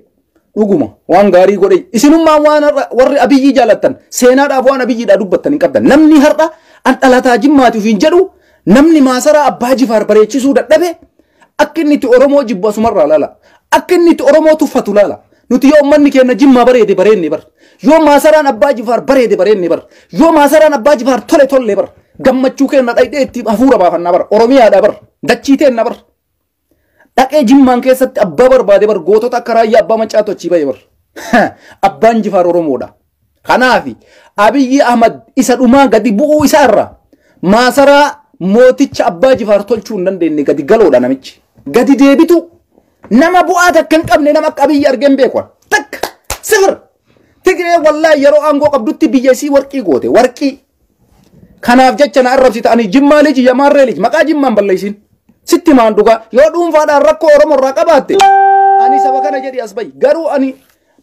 dhuguma waan gaarii godhe. Isinummaa waan warri Abiyyii jaalattan seenaadhaaf waan Abiyyiidhaa dubbattan hin qabdan. Namni har'a an dhalataa Jimmaati ofiin jedhu namni maasaraa abbaa Jifaar bareechisuu dadhabe akka inni itti Oromoo jibbu asumarraa laala. Akka inni itti Oromoo tuffatu laala. Nuti yoo uummanni keenya Jimmaa bareede bareenne bar. Yoo maasaraan abbaa Jifaar bareede bareenne bar. Yoo maasaraan abbaa Jifaar tole tolle bar. Gammachuu keenya dhaqee itti hafuura baafannaa bar. Oromiyaadha bar. Dachii teenna bar. Dhaqee Jimmaan keessatti abbaa barbaade bar. Gootota akka raayyaa abbaa mancaatu achii bahe bar. Abbaan Jifaar Oromoodha. Kanaaf Abiyyi Ahmad isa dhumaa gadi bu'uu isaarra maasaraa mooticha abbaa Jifaar tolchuu hin dandeenye gadi galoodha namichi. Gadi deebitu nama bu'aa takka hin qabne nama akka Abiyyi argeen beeku. Takka sifir. Tigree wallaahi yeroo aangoo qabdutti biyya isii warqii goote warqii. Kanaaf jecha na arrabsita ani Jimmaa liji ya Maarree liji maqaa Jimmaan balleessin. Sitti maan dhugaa yoo dhuunfaadhaan rakkoo Oromoo irraa qabaatte ani saba kana jedhi as bahi. Garuu ani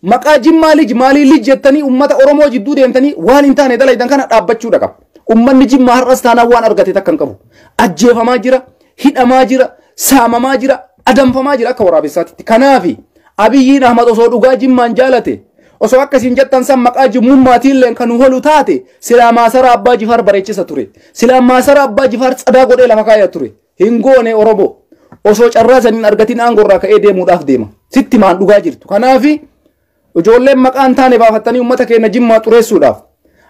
maqaa Jimmaa liji maalii liji jettanii uummata Oromoo jidduu deemtanii waan hin taane dalaydan kana dhaabbachuudha qaba. Uummanni Jimmaa har'as taanaan waan argate takka hin qabu. Ajjeefamaa jira, hidhamaa jira, saamamaa jira, adamfamaa jira akka waraabessaatitti. Kanaafi Abiyyiin Ahmad osoo dhugaa Jimmaan jaalate osoo akkasiin jettan san maqaa jimmummaatiillee kan holu taate silaa maasara Abbaa Jifaar bareechisa ture. Silaa maasara Abbaa Jifaar tsadaa godhee lafa kaaya ture. Hin goone Oromoo. Osoo carraa saniin argatiin aangoo irraa ka'ee deemuudhaaf deema. Sitti maan dhugaa jirtu. Kanaafi ijoolleen maqaan taane baafattanii uummata keenya Jimmaa xureessuudhaaf.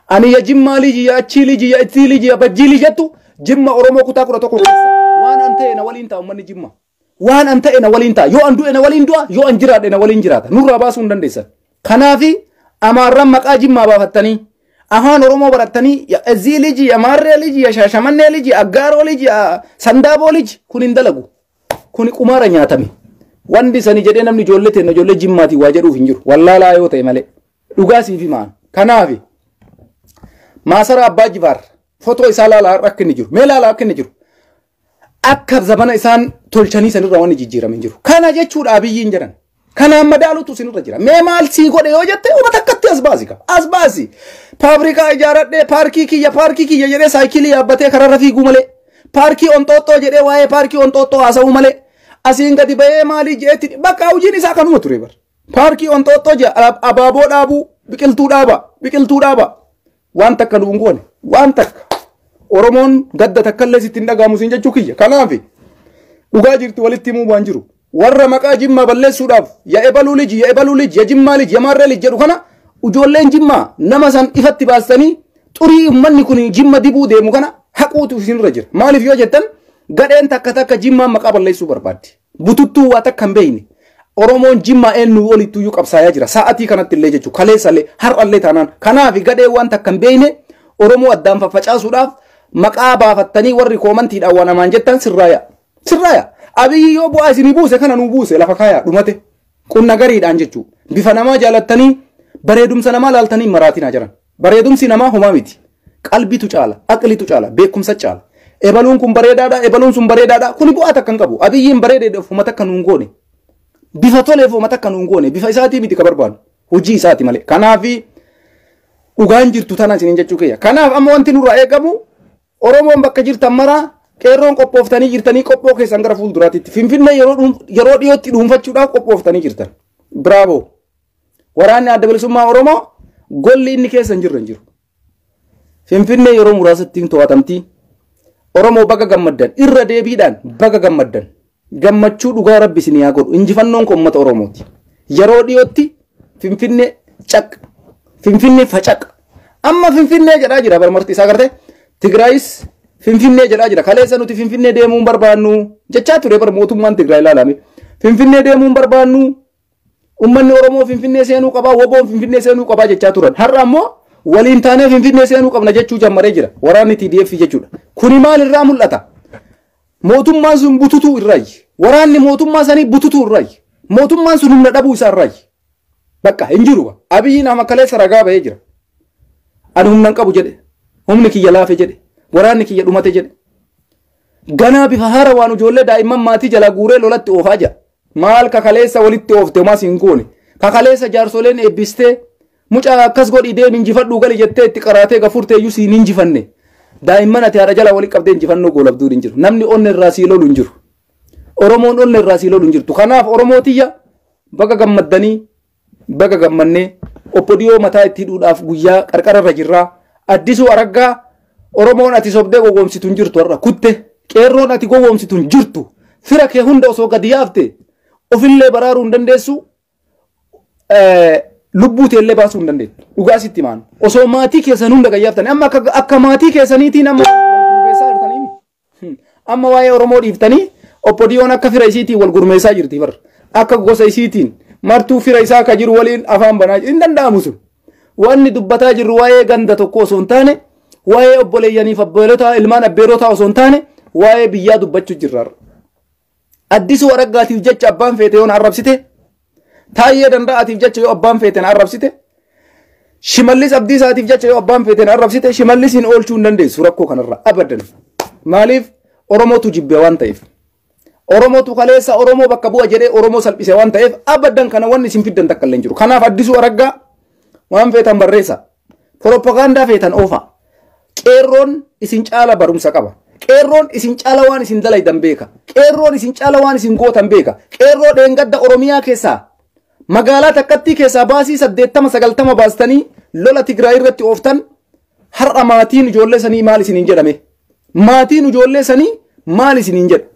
Ani ya Jimmaa liji ya achii liji ya ittii liji ya bajjii liji jettu Jimma Oromoo kutaa 11 keessa. Waan an ta'e na waliin ta'a uummanni Jimmaa. Waan an ta'e na waliin ta'a. Yoo an du'e na waliin du'a, yoo an jiraadhe na waliin jiraata. Nurraa baasuu hin dandeessan. Kanaafi Amaarran maqaa Jimmaa baafattanii afaan Oromoo barattanii ya Ezii liji ya Maarree liji ya Shaashamannee liji Aggaaroo liji ya Sandaaboo liji kun hin dalagu. Kuni qumaara nyaatame. Wanti sani jedhee namni ijoollee teenna ijoollee Jimmaatiin waa jedhuuf hin jiru. Wallaalaa yoo ta'e malee. Dhugaa siif himaan. Kanaafi maasara Abbaa Jifaar fotoo isaa laalaa har'a akka inni jiru. Mee laalaa akka inni jiru. Akka zabana isaan tolchanii sanirra wanni jijjiirame hin jiru. Kana jechuudha Abiyyiin jedhan. Kanaan madaalutu isinirra jira. Mee maal sii godhe yoo jette uummata akkatti as baasi ka. As baasi. Faabrikaa ijaaradhee paarkii kiyya paarkii kiyya jedhee saayikilii yaabbatee kararra fiiguu malee. Paarkii Onxooxxoo jedhee waa'ee paarkii Onxooxxoo haasa'uu malee. Asiin gadi ba'ee maalii jedheetti bakka hojiin isaa kanuma ture bar. Paarkii Onxooxxoo jedha abaaboo dhaabuu biqiltuu dhaaba biqiltuu dhaaba. Waan takka nu hin goone waan takka. Oromoon gadda takka illee sitti hin dhaga'amu siin jechuu kiyya. Kanaaf dhugaa jirtu walitti himuu waan jiru. Warra maqaa Jimmaa balleessuudhaaf ya ebaluu liji ya ebaluu liji ya Jimmaa liji ya Maarree liji jedhu kana ijoolleen Jimmaa nama san ifatti baastanii xurii uummanni kun Jimma dibuu deemu kana haquutu isinirra jira. Maaliif yoo jettan gadheen takka takka Jimmaan maqaa balleessuu barbaaddi. Bututtuu waa takka hin beekne. Oromoon Jimmaa eenyu olittuyyuu qabsaayaa jira. Sa'atii kanatti illee jechuudha. Kaleessallee har'allee taanaan. Kanaaf gadheen waan takka hin beekne Oromoo addaan faffacaasuudhaaf maqaa baafattanii warri koomantiidhaan waan hamaan jettan sirraaya. Sirraaya. Abiyyi yoo bu'aa isinii buuse kana nuu buuse lafa kaayaa dhumate. Qunna gariidhaan jechuudha. Bifa namaa jaalattanii bareedumsa namaa laaltanii maraatinaa jiran. Bareedumsi namaa homaa miti. Qalbitu caala, aqlitu caala, beekumsa caala. Ebaluun kun bareedaadha, ebaluun sun bareedaadha. Kuni bu'aa takka hin qabu. Abiyyiin bareedeedhaaf homa takka nuun goone. Bifa toleef homa takka nuun goone. Bifa isaatii miti ka barbaadu. Hojii isaati malee. Kanaafi dhugaan jirtu tana isiniin jechuu kiyya. Kanaaf amma wanti nurraa eegamu Oromoon bakka jirtan maraa qeerroon qophooftanii jirtanii qophoo keessan gara fuulduraatitti. Finfinnee yeroo dhiyootti dhuunfachuudhaaf qophooftanii jirtan. Biraaboo. Waraanni Adda Bilisummaa Oromoo golli inni keessa hin jirre hin jiru. Finfinnee yeroo muraasatti to'atamti. Oromoo baga gammaddan irra deebiidhaan baga gammaddan. Gammachuu dhugaa Rabbi isin haa godhu. Injifannoon kun uummata Oromooti. Yeroo dhiyootti Finfinnee caq. Finfinnee facaq. Amma Finfinnee jedhaa jira barmarti isaa gartee. Tigraayis Finfinnee jedhaa jira. Kaleessa nuti Finfinnee deemuu hin barbaannu jechaa ture bar mootummaan Tigraay ilaalame. Finfinnee deemuu hin barbaannu. Uummanni Oromoo Finfinnee seenuu qabaa, woboon Finfinnee seenuu qabaa jechaa turan. Har'a ammoo waliin taanee Finfinnee seenuu qabna jechuu jammaree jira. Waraanni TDF jechuudha. Kuni maal irraa mul'ata? Mootummaan sun bututuu irraayi. Waraanni mootummaa sanii bututuu irraayi. Mootummaan sun humna dhabuu isaa irraayi. Bakka hin jiru. Abiyyiin amma kaleessa ragaa bahee jira. Ani humna hin qabu jedhe. Humni kiyya laafe jedhe. Waraanni kiyya dhumate jedhe. Ganaa bifa haara waan ijoollee daa'imman maatii jalaa guuree lolatti oofaa jira. Maal kakaleessa walitti oofte homaa siin goone. Kakaleessa jaarsoleen eebbistee mucaa akkas godhii deemi injifadhuu gali jettee itti qaraatee gafurtee iyyuu siin injifanne. Daa'imman ati haadha jala walitti qabdee injifannoo goolabduun hin jiru. Namni onna irraa sii lolu hin jiru. Oromoon onna irraa sii lolu hin jirtu. Kanaaf Oromoo tiyya baga gammaddanii baga gammannee obbo Dhiyoo mataa itti hidhuudhaaf guyyaa qarqararra jirraa. Addisuu Araggaa Oromoon ati sobdee gowwoomsitu hin jirtu har'a kutte. Qeerroon ati gowwoomsitu hin jirtu. Fira kee hunda osoo gadi yaafte ofillee baraaruu hin dandeessu. Lubbuu teellee baasuu hin dandeettu. Dhugaa sitti himaan. Osoo maatii keessan hunda gad yaaftanii amma akka maatii keessaniitiin amma wal gurmeessaa jirtanii. Amma waa'ee Oromoo dhiiftanii obbo Dhiyoon akka fira isiitiin wal gurmeessaa jirti bar. Akka gosa isiitiin martuu fira isaa akka jiru waliin afaan banaa hin danda'amu sun. Wanni dubbataa jirru waa'ee ganda tokko osoo hin taane waa'ee obboleeyyaniif abbeerotaa ilmaan abbeerotaa osoo hin taane waa'ee biyyaa dubbachuu jirra. Addisuu Araggaatiif jecha abbaan feete yoo na arrabsite, Taayyee Danda'aatiif jecha yoo abbaan feete na arrabsite, Shimallis Abdiisaatiif jecha yoo abbaan feeteen arrabsite Shimallisiin oolchuu hin dandeessu rakkoo kanarra abadan. Maaliif Oromootu jibbe waan ta'eef. Oromootu kaleessa Oromoo bakka bu'a jedhee Oromoo salphise waan ta'eef abadan kana wanni isin fiddan takka illee hin jiru. Kanaaf Addisuu Araggaa waan feetan barreessa. Propagaandaa feetan oofa. Qeerroon isin caala barumsa qaba. Qeerroon isin caala waan isin dalaydan beeka. Qeerroon isin caala waan isin gootan beeka. Qeerroo dheengadda Oromiyaa keessaa magaalaa takkattii keessaa baasii 80-90 baastanii lola Tigraay irratti ooftan har'a maatiin ijoollee sanii maal isiniin jedhame? Maatiin ijoollee sanii maal isiniin jedha?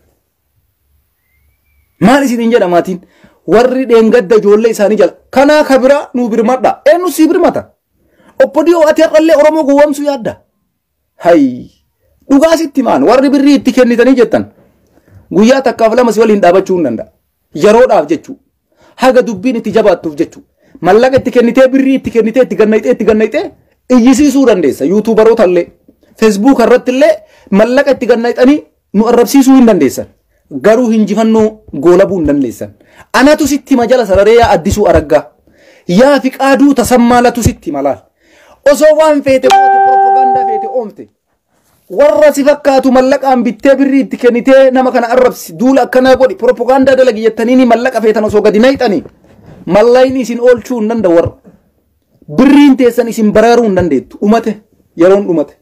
Maal isiniin jedha maatiin? Warri dheengadda ijoollee isaanii jala. Kanaa ka biraa nuu birmadha. Eenyu sii birmata? Obbo Diyoo ati har'allee Oromoo gowwoomsuu yaadda? Hay! Dhugaa sitti maan warri birrii itti kennitanii jettan guyyaa takkaaf lama si waliin dhaabachuu hin danda'a. Yeroodhaaf jechuu. Haga dubbiin itti jabaattuuf jechuu. Mallaqa itti kennitee birrii itti kennitee itti gannayxee itti gannayxee iyyisiisuu dandeessa. Yuutuubaroota illee Feesbuuk irratti illee mallaqa itti gannayxanii nu arrabsiisuu hin dandeessan. Garuu hinjifannoo goolabuu hin dandeessan. Anatu sitti hima jala sararee yaa Addisuu Araggaa. Yaa Fiqaaduu Tasammaa latu sitti hima laal. Osoo waan feete goote propagaandaa feete oomte. Warra si fakkaatu mallaqaan bittee birrii itti kennitee nama kana arrabsi duula akkanaa godhi propagaandaa dalagi jettanii mallaqa feetan osoo gadi nayxanii mallayni isin oolchuu hin danda'u warra. Birriin teessan isin baraaruu hin dandeettu. Dhumate yeroon dhumate.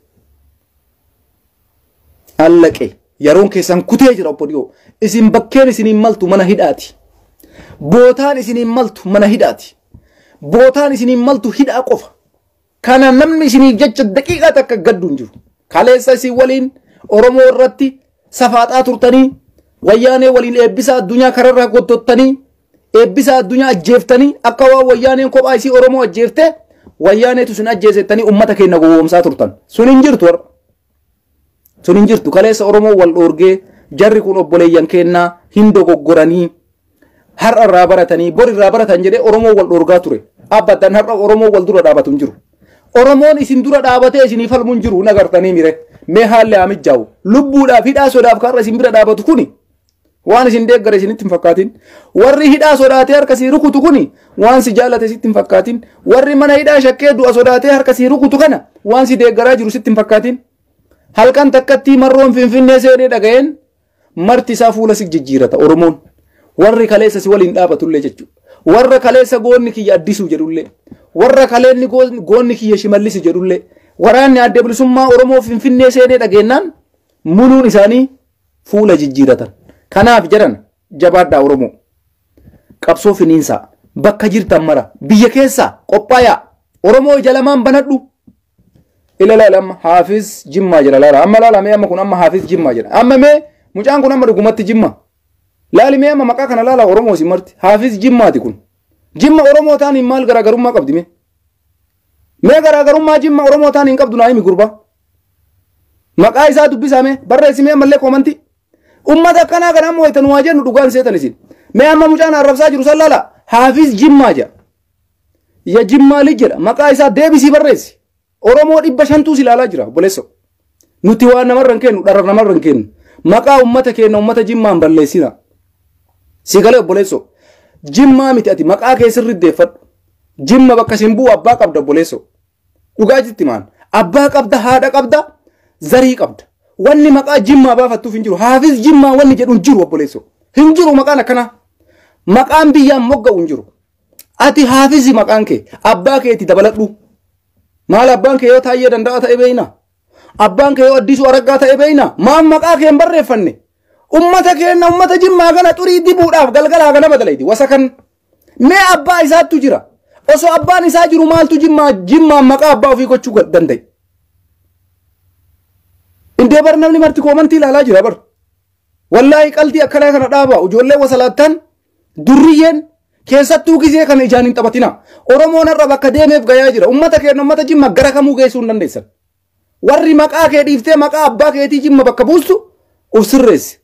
Allaqe yeroon keessan kutee jira obbo Dhiyoo. Isin bakkeen isiniin maltu mana hidhaati. Bootaan isiniin maltu mana hidhaati. Bootaan isiniin maltu hidhaa qofa. Kana namni isiniif jecha daqiiqaa takka gaddu hin jiru. Kaleessa isin waliin Oromoo irratti safaaxaa turtanii wayyaanee waliin eebbisa addunyaa kararraa gottottanii eebbisa addunyaa ajjeeftanii akka waan wayyaaneen kophaa isii Oromoo ajjeefte wayyaaneetu isin ajjeesettanii ummata keenya gowwoomsaa turtan. Sun hin jirtu warra. Sun hin jirtu. Kaleessa Oromoo wal dhoorgee jarri kun obboleeyyan kennaa hin dogoggoranii har'a irraa baratanii bor irraa baratan jedhee Oromoo wal dhoorgaa ture. Abbadan har'a Oromoo wal dura dhaabatu hin jiru. Oromoon isin dura dhaabatee isinii falmu hin jiru nagartanii mire. Mee haalli haa mijaa'u. Lubbuudhaaf hidhaa sodaaf karra isin bira dhaabatu kuni waan isin deeggare isinitti hin fakkaatin. Warri hidhaa sodaatee harka sii rukutu kuni waan si jaallate sitti hin fakkaatin. Warri mana hidhaa shakkee du'a sodaatee harka sii rukutu kana waan si deeggaraa jiru sitti hin fakkaatin. Halkan takkattii marroon Finfinnee seenee dhaga'een marti isaa fuula si jijjiirata Oromoon. Warri kaleessa si waliin dhaabatullee jechuudha. Warra kaleessa goonni kiyya Addisuu jedhullee. Warra kaleenni goonni kiyya Shimallisi jedhullee. Waraanni adda bilisummaa Oromoo Finfinnee seenee dhageenyaan muluun isaanii fuula jijjiiratan. Kanaaf jedhan jabaadhaa Oromoo. Qabsoo finiinsaa bakka jirtan mara biyya keessaa qophaayaa Oromoo ija lamaan banadhu. Ila laala amma Haafiz Jimmaa jedha laala amma laala mee amma kun amma Haafiz Jimmaa jedha amma mee mucaan kun amma dhugumatti Jimma. Laali mee amma maqaa kana laala Oromoo isin marti Haafiz Jimmaati kun. Jimma Oromoo taaniin maal garaagarummaa qabdi mee? Mee garaagarummaa Jimma Oromoo taaniin qabdu naa himi gurbaa. Maqaa isaa dubbisaa mee barreessi mee ammallee koomantii. Ummata akkanaa kana ammoo itti waa jennu dhugaan seetan isin. Mee amma mucaan arrabsaa jiru san laala Haafiz Jimmaa jedha. Ya Jimmaa li jedha maqaa isaa deebisii barreessi. Oromoo 500 si ilaalaa jira obboleessoo. Nuti waan namarra hin kennu dharra namarra hin kennu. Maqaa ummata keenya ummata Jimmaa hin balleessina. Si galee obboleessoo. Jimmaa miti ati maqaa kee sirriitti deeffadhu. Jimma bakka siin bu'u abbaa qabda obboleessoo. Dhugaa jitti maan. Abbaa qabda haadha qabda zarii qabda. Wanni maqaa Jimmaa baafattuuf hin jiru. Haafiz Jimmaa wanni jedhu hin jiru obboleessoo. Hin jiru maqaan akkanaa. Maqaan biyyaan mogga'u hin jiru. Ati Haafizi maqaan kee abbaa keetti dabaladhu. Maal abbaan kee yoo Taayyee Danda'a ta'e beeyna? Abbaan kee yoo Addisuu Araggaa ta'e beeyna? Maal maqaa kee hin barreeffanne? Ummata keenya ummata Jimmaa kana xurii dibuudhaaf galgalaa kana badaleeti. Wasa kan mee abbaa isaattu jira. Osoo abbaan isaa jiru maaltu Jimmaa Jimmaan maqaa abbaa ofii gochuu danda'e? Indee bar namni marti koomantii ilaalaa jira bar. Wallaahi qaldii akkanaa kana dhaaba. Ijoollee wasalaattan durriyyeen keessattuu gizee kana ijaan hin taphatina. Oromoon har'a bakka deemeef gayaa jira. Ummata keenya ummata Jimma gara kamuu geessuu hin dandeessan. Warri maqaa kee dhiiftee maqaa abbaa keetii Jimma bakka buustu uf sirreessi.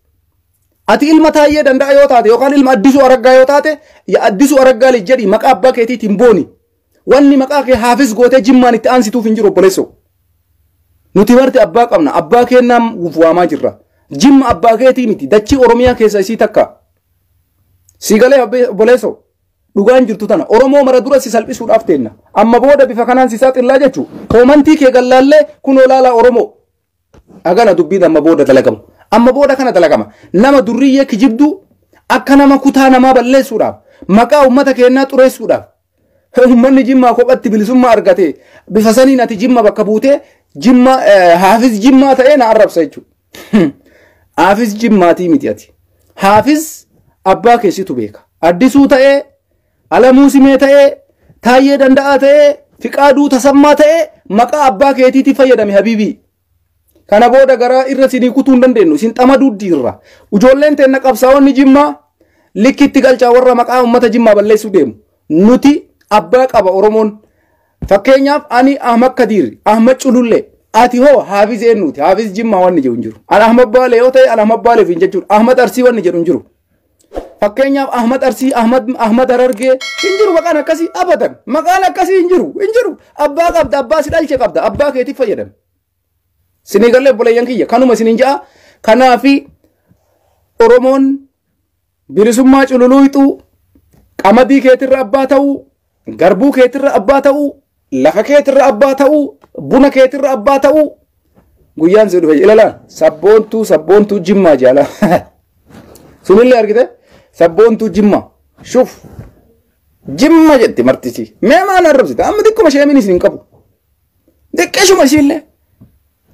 Ati ilma Taayyee Danda'a yoo taate yookaan ilma Addisuu Araggaa yoo taate ya Addisuu Araggaa li jedhi maqaa abbaa keetiitiin booni. Wanni maqaa kee Haafis gootee Jimmaan itti aansituuf hin jiru obboleessoo. Nuti marti abbaa qabna. Abbaa keennaan waamaa jirra. Jimma abbaa keetii miti. Dachii Oromiyaa keessa isii takka. Si galee obboleessoo. Dhugaan jirtu tana Oromoo mara dura si salphisuudhaaf teenna. Amma booda bifa kanaan si saaxillaa jechuu. Koomantii kee gallaallee kun olaalaa Oromoo. Agana dubbiin amma booda dalagamu. Amma booda kana dalagama. Nama durriyyee kijibduu akka nama kutaa namaa balleessuudhaaf maqaa uummata keenyaa xureessuudhaaf. Uummanni Jimmaa kophatti bilisummaa argate bifa saniin ati Jimma bakka buutee Jimma Haafiz Jimmaa ta'ee na arrabsa jechuudha. Haafiz Jimmaatii miti ati. Haafiz abbaa keessitu beeka. Addisuu ta'ee, Alamuu Simee ta'ee, Taayyee Danda'aa ta'ee, Fiqaaduu Tasammaa ta'ee maqaa abbaa keetiitti fayyadame habiibii. Kana booda garaa irra isinii kutuu hin dandeenyu. Isin xamaduu diirra. Ijoolleen teenna qabsaa'onni Jimmaa likkitti galchaa warra maqaa uummata Jimmaa balleessuu deemu. Nuti abbaa qaba Oromoon. Fakkeenyaaf ani Ahmad Kadiir, Ahmad Culullee, ati hoo Haafiz eenyuuti? Haafiz Jimmaa wanni jedhu hin jiru. Ani Ahmad Baalee yoo ta'e ani Ahmad Baaleef hin jechuudha. Ahmad Arsii wanni jedhu hin jiru. Fakkeenyaaf Ahmad Arsii, Ahmad Harargee hin jiru maqaan akkasii abadan. Maqaan akkasii hin jiru, hin jiru. Abbaa qabda, abbaa si dhalche qabda, abbaa keetiif fayyadame. Sinii galee obboleeyyan kiyya kanuma isiniin ja'a. Kanaafi Oromoon bilisummaa cululuuxuu, qamadii keetirra abbaa ta'uu, garbuu keetirra abbaa ta'uu, lafa keetirra abbaa ta'uu, buna keetirra abbaa ta'uu guyyaan si dhufe ilaala sabboontuu sabboontuu Jimmaa jaala. Sunillee argite sabboontuu Jimmaa shuf Jimma jetti martichi. Mee maal arrabsita? Amma xiqquma sheemiin isin hin qabu. Xiqqeeshuma ishiillee.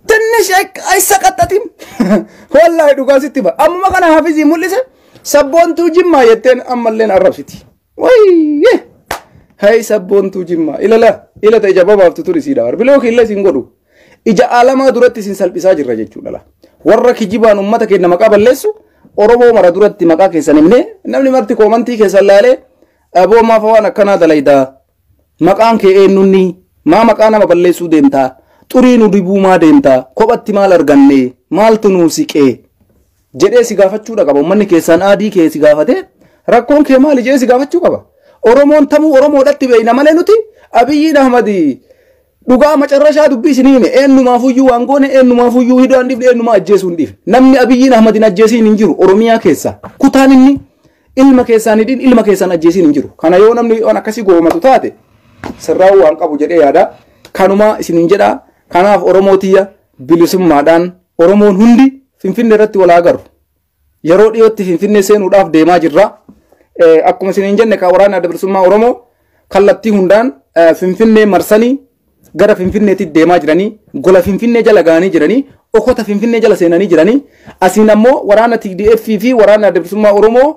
Tinnish aysa qaxxatim. Wallaahi dhugaa sitti ba. Ammuma kana Hafizii mul'ise sabboontuu Jimmaa jetteen ammalleen arrabsiti. Wayyee. Hay sabboontuu Jimmaa. Ilala ilata ija babaaftu turi siidha. Biloo illee isin godhu. Ija alamaa duratti isin salphisaa jirra jechuudha. Warra kijibaan uummata keenya maqaa balleessu Oromoo mara duratti maqaa keessan himnee namni marti koomantii keessan laalee aboo maaf waan akkanaa dalaydaa. Maqaan kee eenyunni maa maqaa nama balleessuu deemtaa? Xurii nu dibuu maa deemtaa? Kophatti maal arganne? Maaltu nuu siqee? Jedhee si gaafachuudha qaba. Uummanni keessaan aadii kee si gaafate rakkoon kee maali jedhee si gaafachuu qaba. Oromoon tamuu Oromoodhatti beeyna malee nuti Abiyyiin Ahmad dhugaa macarrashaa dubbii isinii hime eenyumaafuyyuu waan goone eenyumaafuyyuu hidhaan dhiifne eenyumaa ajjeesuu hin dhiifne. Namni Abiyyiin Ahmad hin ajjeesiin hin jiru Oromiyaa keessa. Kutaan inni ilma keessaan hidhin ilma keessaan ajjeesiin hin jiru. Kana yoo namni waan akkasii goomatu taate sirraa'uu waan qabu jedhee yaada. Kanuma isiniin jedhaa. Kanaaf Oromoo tiyya bilisummaadhaan Oromoon hundi Finfinnee irratti wal agarru. Yeroo dhiyootti Finfinnee seenuudhaaf deemaa jirra. Akkuma isiniin jenne kan waraana adda bilisummaa Oromoo kallattii hundaan Finfinnee marsanii gara Finfinneetti deemaa jiranii, gola Finfinnee jala ga'anii jiranii, okota Finfinnee jala seenanii jiranii. Asiin ammoo waraana TDF fi waraana adda bilisummaa Oromoo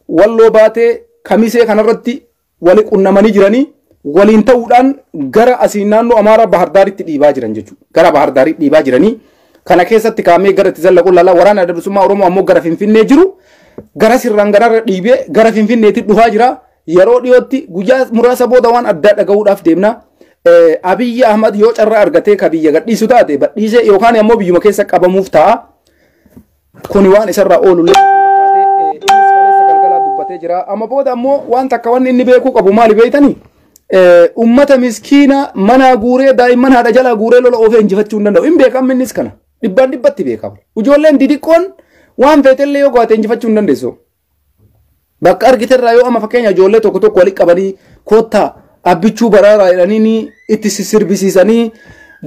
Walloo baatee Kamisee kanarratti wali qunnamanii jiranii waliin ta'uudhaan gara asiin naannoo Amaaraa Bahardaaritti dhiibaa jiran jechuudha. Gara Bahardaaritti dhiibaa jiranii kana keessatti kaamee gara itti zallaquu lala waraana adda bilisummaa Oromoo ammoo gara Finfinnee jiru gara sirraan gararra dhiibee gara Finfinneetti dhufaa jira. Yeroo dhiyootti guyyaa muraasa booda waan addaa dhaga'uudhaaf deemna. Abiyyi Ahmad yoo carraa argatee ka biyya gadhiisu taate badhiisee yookaan ammoo biyyuma keessa qabamuuf ta'a. Kuni waan isarraa oolu illee galgalaa dubbatee jira. Amma booda ammoo waan takka wanni inni beekuu qabu maali beektanii? Ummata miskiina mana guuree daa'imman haadha jalaa guuree lola oofee injifachuu hin danda'u. Hin beekamu innis kana. Dhibbaan dhibbatti beekama. Ijoolleen didiqqoon waan feetellee yoo go'ate injifachuu hin dandeessu. Bakka argiterraa yoo amma fakkeenya ijoollee tokko tokko walitti qabanii koottaa abbichuu baraaraa jedhanii itti sirbisiisanii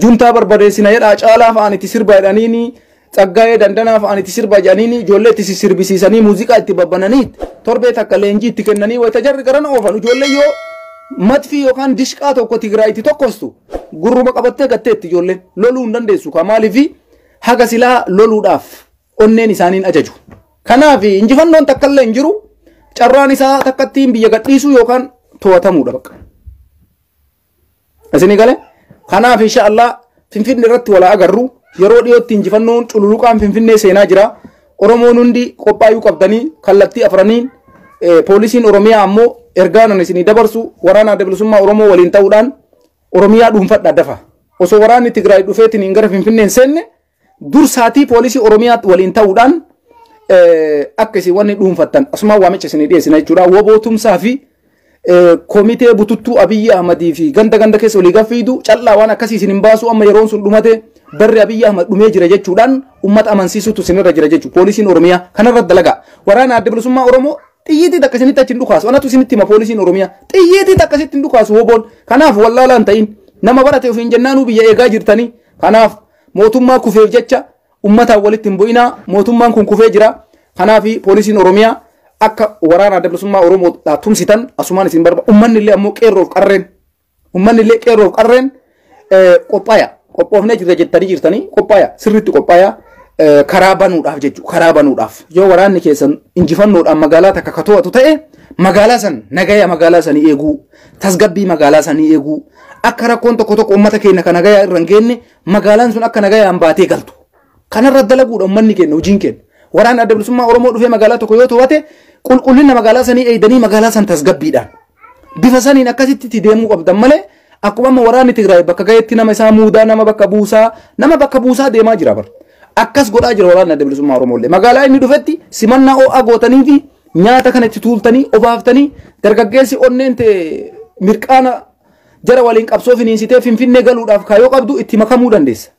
juntaa barbadeessina jedhaa caalaa fa'aan itti sirba jedhanii tsaggaa'ee dandanaa fa'aan itti sirba jedhanii ijoollee itti sirbisiisanii muuziqaa itti babbananii torbee takka leenjii itti kennanii wayita jarri garana oofan ijoollee yoo matfii yookaan dishqaa tokko Tigraayitti tokkostu gurruma qabattee gatteetti ijoolleen loluu hin dandeessu. Ka maaliifi haga silaa loluudhaaf onneen isaaniin ajaju. Kanaaf injifannoon takkallee hin jiru. Carraan isaa takkattiin biyya gadhiisuu yookaan to'atamuudha bakka. Isinii galee? Kanaaf insha Allah Finfinnee irratti wal agarru yeroo dhiyootti injifannoon cululuqaan Finfinnee seenaa jira. Oromoon hundi qophaa'uu qabdanii kallattii afraniin poolisiin Oromiyaa ammoo ergaa nan isinii dabarsu waraana adda bilisummaa Oromoo waliin ta'uudhaan Oromiyaa dhuunfadha dafa. Osoo waraanni Tigraay dhufeetiin hin gara Finfinnee hin seenne dursaatii poolisii Oromiyaa waliin ta'uudhaan akka isin wanni dhuunfattan asumaan waamicha isinii dhiyeessina jechuudha. Woboo tumsaa fi komitee bututtuu Abiyyi Ahmadii fi ganda ganda keessa olii gaffiidu callaa waan akkasii isin hin baasu amma yeroon sun dhumate barri Abiyyi Ahmad dhumee jira jechuudhaan uummata amansiisutu isinirra jira jechuudha. Poolisiin Oromiyaa kanarra dalagaa. Waraana adda bilisummaa Oromoo Xiyyiitii takka isinitti achi hin dhukaasu. Anatu isinitti hima poolisiin Oromiyaa. Xiyyiitii takka isitti hin dhukaasu woboon. Kanaaf wallaalaan ta'in nama barate ofiin jennaanuu biyya eegaa jirtanii. Kanaaf mootummaa kufeef jecha ummataan walitti hin bu'inaa. Mootummaan kun kufee jira. Kanaaf poolisiin Oromiyaa akka waraana Adda Bilisummaa Oromoo tumsitan asumaan isin barba. Ummanni illee ammoo qeerroof qarreen. Ummanni illee qeerroof qarreen qophaaya. Qophoofnee jirra jettanii jirtanii qophaaya. Sirriitti qophaaya. Karaa banuudhaaf jechuudha. Karaa banuudhaaf. Yoo waraanni keessan injifannoodhaan magaalaa takka ka to'atu ta'e magaalaa san nagaya magaalaa sanii eeguu, tasgabbii magaalaa sanii eeguu, akka rakkoon tokko tokko uummata keenya ka nagayaa irra hin geenne magaalaan sun akka nagayaan baatee galtu. Kanarra dalaguudha uummanni keenya hojiin keenya. Waraanni Adda Bilisummaa Oromoo dhufee magaalaa tokko yoo to'ate qulqullina magaalaa sanii eegdanii magaalaa san tasgabbiidhaan. Bifa saniin akkasitti itti deemuu qabdan malee akkuma amma waraanni Tigraay bakka ga'etti nama isaa muudaa nama bakka buusaa nama bakka buusaa deemaa jira bara. Akkas godhaa jira waraanni Adda Bilisummaa Oromoo illee. Magaalaa inni dhufetti simannaa ho'aa gootanii fi nyaata kana itti tuultanii obaaftanii dargaggeessi onneen ta'e mirqaana jara waliin qabsoo finiinsitee Finfinnee galuudhaaf kaayyoo qabdu itti makamuu dandeessa.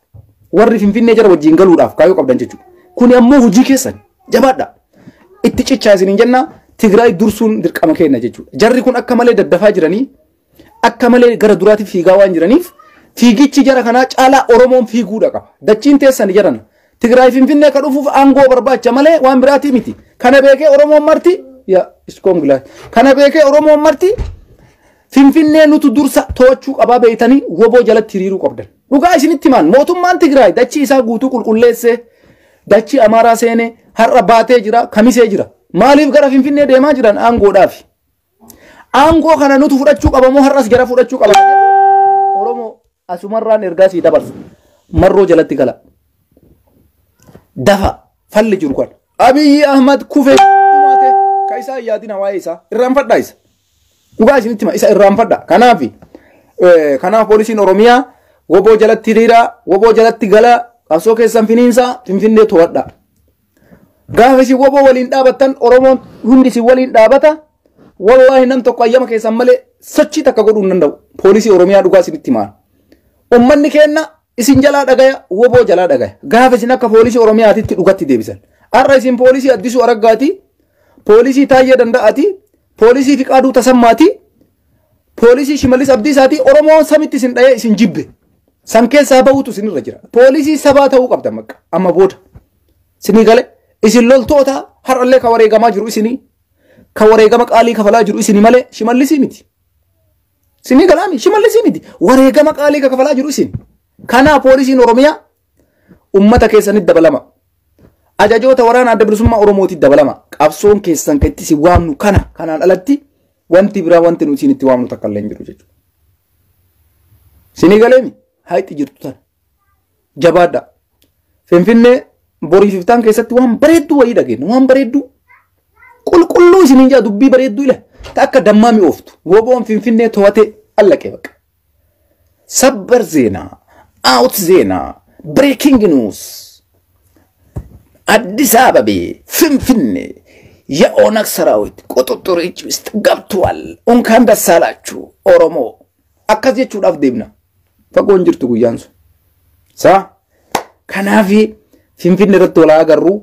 Warri Finfinnee jara wajjin galuudhaaf kaayyoo qabdan jechuudha. Kuni ammoo hojii keessan jabaadha. Itti cichaa isiniin jenna Tigraay dursuun dirqama keenya jechuudha. Jarri kun akka malee daddafaa jiranii akka malee gara duraatti fiigaa waan jiraniif fiigichi jara kanaa caalaa Oromoon fiiguudha qaba. Dachiin teessan jaran Tigraay Finfinnee akka dhufuuf aangoo barbaacha malee waan biraatii miti. Kana beekee Oromoon marti yaa iskoon gilaa. Kana beekee Oromoon marti Finfinnee nutu dursa to'achuu qabaa beeytanii woboo jalatti hiriiruu qabdan. Dhugaa isinitti himaan mootummaan Tigraay dachii isaa guutuu qulqulleessee dachii Amaaraa seenee har'a baatee jira kamisee jira. Maaliif gara Finfinnee deemaa jiran aangoodhaaf. Aangoo kana nutu fudhachuu qaba moo har'as gara fudhachuu qaba? Oromoo asumarraan ergaa sii dabarsa. Marroo jalatti gala. Dafa falli jiru kan. Abiyyi Ahmad kufee dhumaate ka isaa hin yaadina waa'ee isaa irraanfadhaa isa. Dhugaa isinitti hima isa irraanfadha. Kanaaf kanaaf poolisiin Oromiyaa woboo jalatti hiriiraa woboo jalatti galaa qabsoo keessan finiinsaa Finfinnee to'adha. Gaafa isin woboo waliin dhaabattan Oromoon hundi isin waliin dhaabata. Wallaahi nam tokko ayyama keessan malee sochii takka godhuu hin danda'u. Poolisii Oromiyaa dhugaa isinitti himaan. Ummanni keenna isin jalaa dhagaya woboo jalaa dhagaya. Gaafa isin akka poolisii Oromiyaatitti dhugatti deebisan. Har'a isin poolisii Addisuu Araggaati, poolisii Taayyee Danda'aati, poolisii Fiqaaduu Tasammaati, poolisii Shimallis Abdiisaati. Oromoon samitti isin dhayee isin jibbe. San keessaa bahuutu isinirra jira. Poolisii sabaa ta'uu qabdan bakka amma booda. Isinii gale isin loltoota har'allee ka wareegamaa jiru isinii ka wareegama qaalii kafalaa jiru isinii malee Shimallisii miti. Isinii galaami Shimallisii miti. Wareegama qaalii ka kafalaa jiru isin. Kanaa poolisiin Oromiyaa ummata keessanitti dabalama. Ajajoota waraana Adda Bilisummaa Oromootitti dabalama. Qabsoon keessan kan itti isin waamnu kana kanaan alatti wanti biraa wanti nuti isin itti waamnu takka illee hin jiru jechuudha. Isinii galeemi hayxi jirtu tana. Jabaadha. Finfinnee boriif iftaan keessatti waan bareedduu wayii dhageenya. Waan bareedduu qulqulluu isiniin jaa dubbii bareedduu ila ta akka dammaa mi'ooftu. Woboon Finfinnee to'atee allaqee baqa. Sabbar zeenaa, out zeenaa, breaking news. አዲስ አበቤ ፍንፍኔ የኦነግ ሰራዊት ቁጥጥር እጅ ውስጥ ገብቷል። እንኳን ደስ አላችሁ ኦሮሞ። akkas jechuudhaaf deemna. Fagoon jirtu guyyaan sun. Saa kanaafi Finfinne irratti wal agarru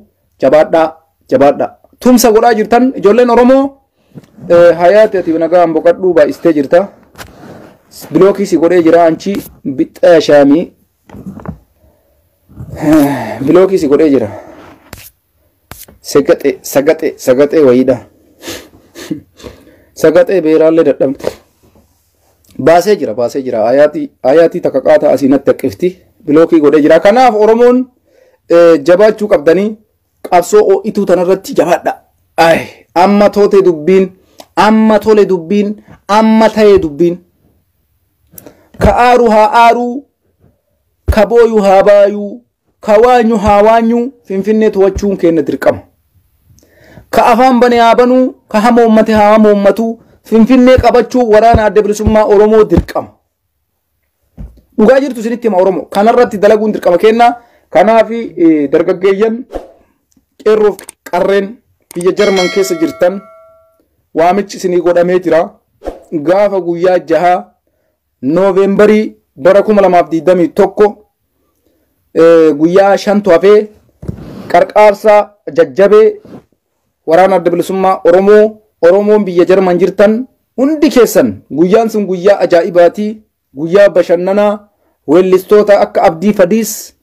jabaadhaa jabaadhaa. Tumsa godhaa jirtan ijoolleen Oromoo hayaati ati nagaan boqadhuu baay'istee jirta. Bilookii si godhee jira anchi bixxa shaamii. Bilookii si godhee jira. Sagaxee sagaxee sagaxee wayiidha. Sagaxee beeraallee dadhabde. Baasee jira baasee jira ayaatii ayaatii takka qaata asii natti haqqifti bilookii godhee jira. Kanaaf Oromoon jabaachuu qabdanii qabsoo ho'ituu tanarratti jabaadha. Ay amma toote dubbiin amma tole dubbiin amma ta'e dubbiin. Ka aaru haa aaruu ka booyu haa baayuu ka waanyu haa waanyu Finfinnee to'achuun keenya dirqama. Ka afaan bane haa banuu ka hamoommate haa hamoommatu Finfinnee qabachuu waraana Adda Bilisummaa Oromoo dirqama. Dhugaa jirtu isinitti hima Oromoo. Kanarratti dalaguun dirqama kenna. Kanaaf dargaggeeyyan qeerroof qarreen biyya Jarman keessa jirtan waamichi isinii godhamee jira. Gaafa guyyaa jahaa Nooveembarii bara 2021 guyyaa shantu hafee qarqaarsa jajjabee waraana adda bilisummaa Oromoo, Oromoon biyya Jarman jirtan hundi keessan guyyaan sun guyyaa ajaa'ibaati. Guyyaa bashannanaa weellistoota akka Abdii Fadiis,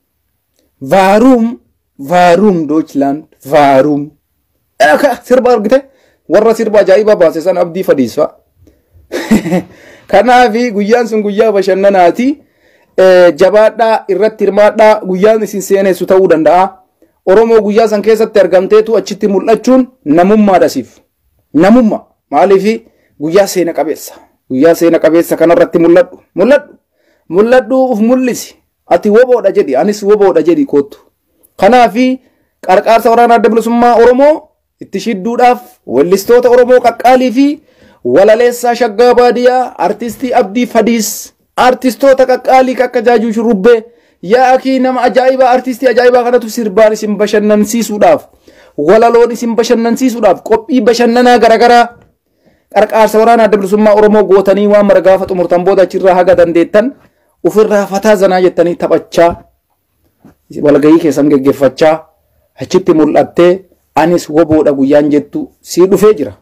Vaaruum, Vaaruum Deutschland, Vaaruum. Akka sirba argite warra sirba ajaa'ibaa baase san Abdii Fadiis fa'a. Kanaafi guyyaan sun guyyaa bashannanaati. Jabaadhaa, irratti hirmaadhaa, guyyaan isin seenessu ta'uu danda'a. Oromoo guyyaa san keessatti argamteetu achitti mul'achuun namummaadha siif. Namummaa maaliifi guyyaa seena qabeessa. Guyyaa seena qabeessa kanarratti mul'adhu. Mul'adhu. Mul'adhu, uf mul'isi. Ati woboodha jedhi, anis woboodha jedhi koottu. Kanaafi qarqaarsa waraana adda bilisummaa Oromoo itti shidduudhaaf weellistoota Oromoo qaqqaalii fi walaleessaa shaggaa baadiyyaa artistii Abdii Fadiis, artistoota qaqqaalii akka Jaajuu Shurrubbee, yaa akii nama ajaa'ibaa, artistii ajaa'ibaa kanatu sirbaan isin bashannansiisuudhaaf, walaloon isin bashannansiisuudhaaf qophii bashannanaa garaagaraa qarqaarsa waraana adda bilisummaa Oromoo gootanii waan mara gaafa xumurtan booda achirraa haga dandeettan ofirraa fataa zanaa jettanii taphachaa walgahii keessan geggeeffachaa achitti mul'attee anis woboodha guyyaan jettu sii dhufee jira.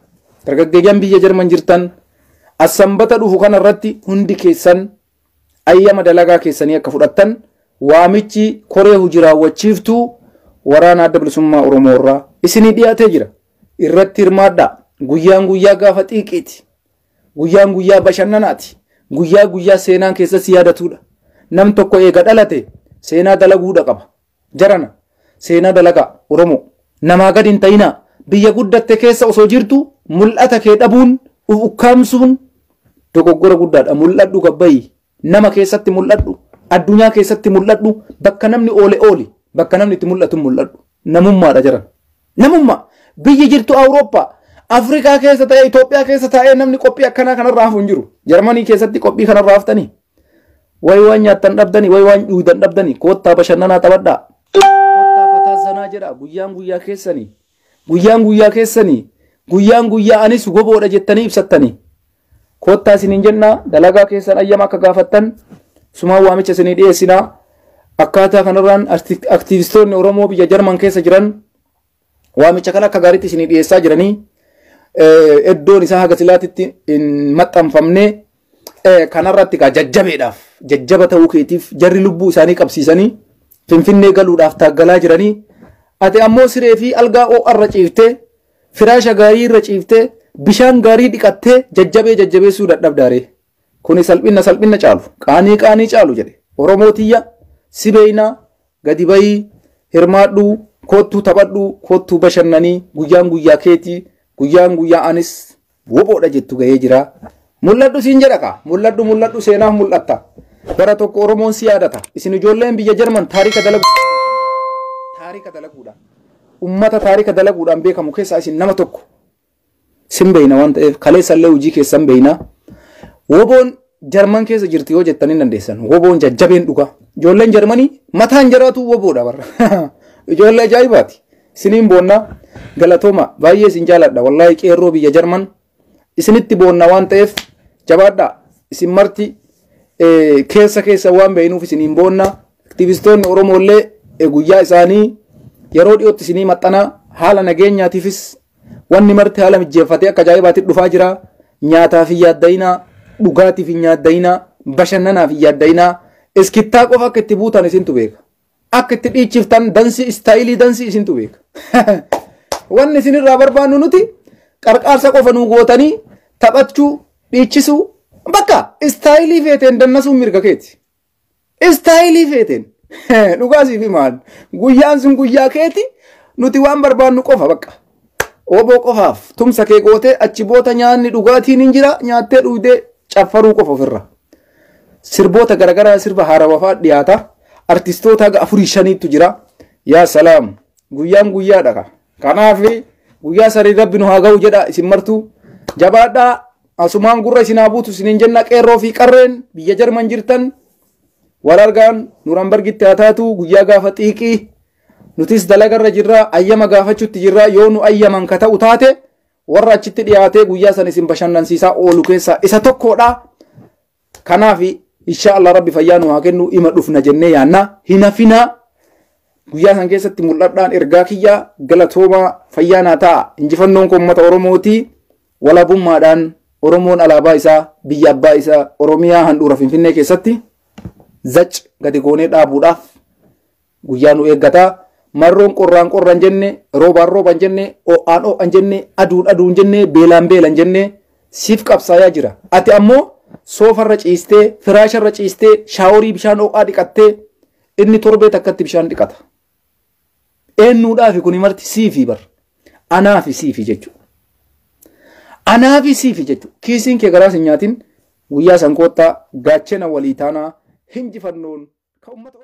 Dargaggeeyyan biyya Jarman jirtan as-sanbata dhufu kanarratti hundi keessan ayyama dalagaa keessanii akka fudhattan waamichi koree hojii raawwachiiftuu waraana adda bilisummaa Oromoo irraa isinii dhiyaatee jira. Irratti hirmaadhaa. Guyyaan guyyaa gaafa xiiqiiti. Guyyaan guyyaa bashannanaati. Guyyaa guyyaa seenaan keessatti yaadatudha. Nam tokko eega dhalate seenaa dalaguudha qaba. Jarana seenaa dalagaa Oromoo. Namaa gadi hin ta'inaa. Biyya guddatte keessa osoo jirtu mul'ata kee dhabuun uf ukkaamsuun dogoggora guddaadha. Mul'adhu gabbayii. Nama keessatti mul'adhu. Addunyaa keessatti mul'adhu. Bakka namni oole ooli. Bakka namni itti mul'atu mul'adhu. Namummaadha jiran. Namummaa. Biyyi jirtu Awurooppaa. Afrikaa keessa ta'ee Itoophiyaa keessa taa'ee namni qophii akkanaa kanarraa hafu hin jiru. Jarmanii keessatti qophii kanarraa haftanii. Wayi waan nyaattan dhabdanii, wayi waan dhuudan dhabdanii, koottaa bashannanaa taphadhaa. Koottaa fataa zanaa jedha. Guyyaan guyyaa keessanii. Guyyaan guyyaa keessanii. Guyyaan guyyaa anis woboodha jettanii ibsattanii. Koottaa isiniin jennaa, dalagaa keessan ayyama akka gaafattan sumaan waamicha isinii dhiyeessinaa. Akkaataa kanarraan aktiivistoonni Oromoo biyya Jarman keessa jiran waamicha kana akka gaariitti isinii dhiyeessaa jiranii. Iddoon isaa haga silaatitti hin maxxanfamne kanarratti gaa jajjabeedhaaf jajjaba ta'uu keetiif jarri lubbuu isaanii qabsiisanii Finfinnee galuudhaaf taaggalaa jiranii. Ati ammoo siree fi algaa ho'arra ciiftee, firaasha gaarii irra ciiftee, bishaan gaarii dhiqattee jajjabee jajjabeessuu dadhabdaaree. Kuni salphina salphina caalu, qaanii qaanii caalu jedhe. Oromoo tiyya si beeynaa, gadi bayii, hirmaadhuu, koottuu taphadhuu, koottuu bashannanii, guyyaan guyyaa keetii, guyyaan guyyaa anis woboodha jettu gahee jira. Mul'adhu siin jedha kaa. Mul'adhu, mul'adhu, seenaaf mul'atta. Bara tokko Oromoon si yaadata. Isin ijoolleen biyya Jarman taarika dalagu. Taarika dalaguudhaan. Ummata taarika dalaguudhaan beekamu keessaa isin nama tokko. Sin beeyna waan ta'eef kaleessallee hojii keessan beeyna. Woboon Jarman keessa jirti yoo jettanii dandeessan. Woboon jajjabeen dhugaa. Ijoolleen Jarmanii mataan jaraatu woboodha barra. Ijoollee ajaa'ibaati. Isiniin boonna, galatooma, baay'ee isin jaaladha. Wallaahi qeerroo biyya Jarman isinitti boonna waan ta'eef jabaadha. Isin marti keessa keessa waan beeynuuf isiniin boonna. Aktiivistoonni Oromoollee guyyaa isaanii yeroo dhiyootti isinii maxxanaa. Haala nageenyaatiifis wanni marti haala mijjeeffatee akka ajaa'ibaatti dhufaa jira. Nyaataaf hin yaaddayinaa, dhugaatiif hin yaaddayinaa, bashannanaaf hin yaaddayinaa. Iskittaa qofa akka itti buutan isintu beeka. Akka itti dhiichiftan dansii istaayilii dansii isintu beeka. Wanni isinirraa barbaannu nuti qarqaarsa qofa nuu gootanii taphachuu, dhiichisuu, bakka istaayilii feeteen dannasuun mirga keeti. Istaayilii feeteen dhugaa siif himaan guyyaan sun guyyaa keeti, nuti waan barbaannu qofa bakka. Oboo qofaaf tumsa kee gootee achi boota nyaanni dhugaatiin hin jira, nyaattee dhugdee caffaruu qofa ofirra. Sirboota garaagaraa sirba haarawaa fa'aa dhiyaata. Artistoota haga 4 5tu jira. Yaa salaam, guyyaan guyyaadha. Kanaaf guyyaa sarii rabbi nu haa ga'u jedha. Isin martuu jabaadhaa, asumaan gurra isin haa buutu isiniin jenna. Qeerroo fi qarreen biyya Jarman jirtan wal argaan Nuurambargitti haa taatu guyyaa gaafa xiiqii. Nutis dalagarra jirra, ayyama gaafachuutti jirra. Yoo nu ayyaman ka ta'u taate warra achitti dhiyaatee guyyaa san isin bashannansiisaa oolu keessaa isa tokkodha. Kanaaf insha Allah rabbi fayyaa nu haa kennu, ima dhufna jennee yaanna. Hin hafinaa. Guyyaa san keessatti mul'adhaan ergaa kiyyaa galatoomaa fayyaa naa ta'a. Injifannoon kun uummata Oromooti. Walabummaadhaan Oromoon alaabaa isaa biyya abbaa isaa Oromiyaa handhuura Finfinnee keessatti zac gadi goonee dhaabuudhaaf guyyaa nu eeggataa. Marroon qorraan qorran jenne, roobaan rooban jenne, ho'aan ho'an jenne, aduun aduun jenne, beelaan beelan jenne siif qabsaayaa jira. Ati ammoo soofarra ciistee, firaasharra ciistee, shaaworii bishaan ho'aa dhiqattee inni torbee takkatti bishaan dhiqata. Eenyuudhaafi kuni marti siifi bar. Anaafi siifi jechuudha. Anaafi siifi jechuudha. Kiisiin kee garaas hin nyaatin guyyaa san koottaa gaachena walii taanaa hinjifannoon kan uummata.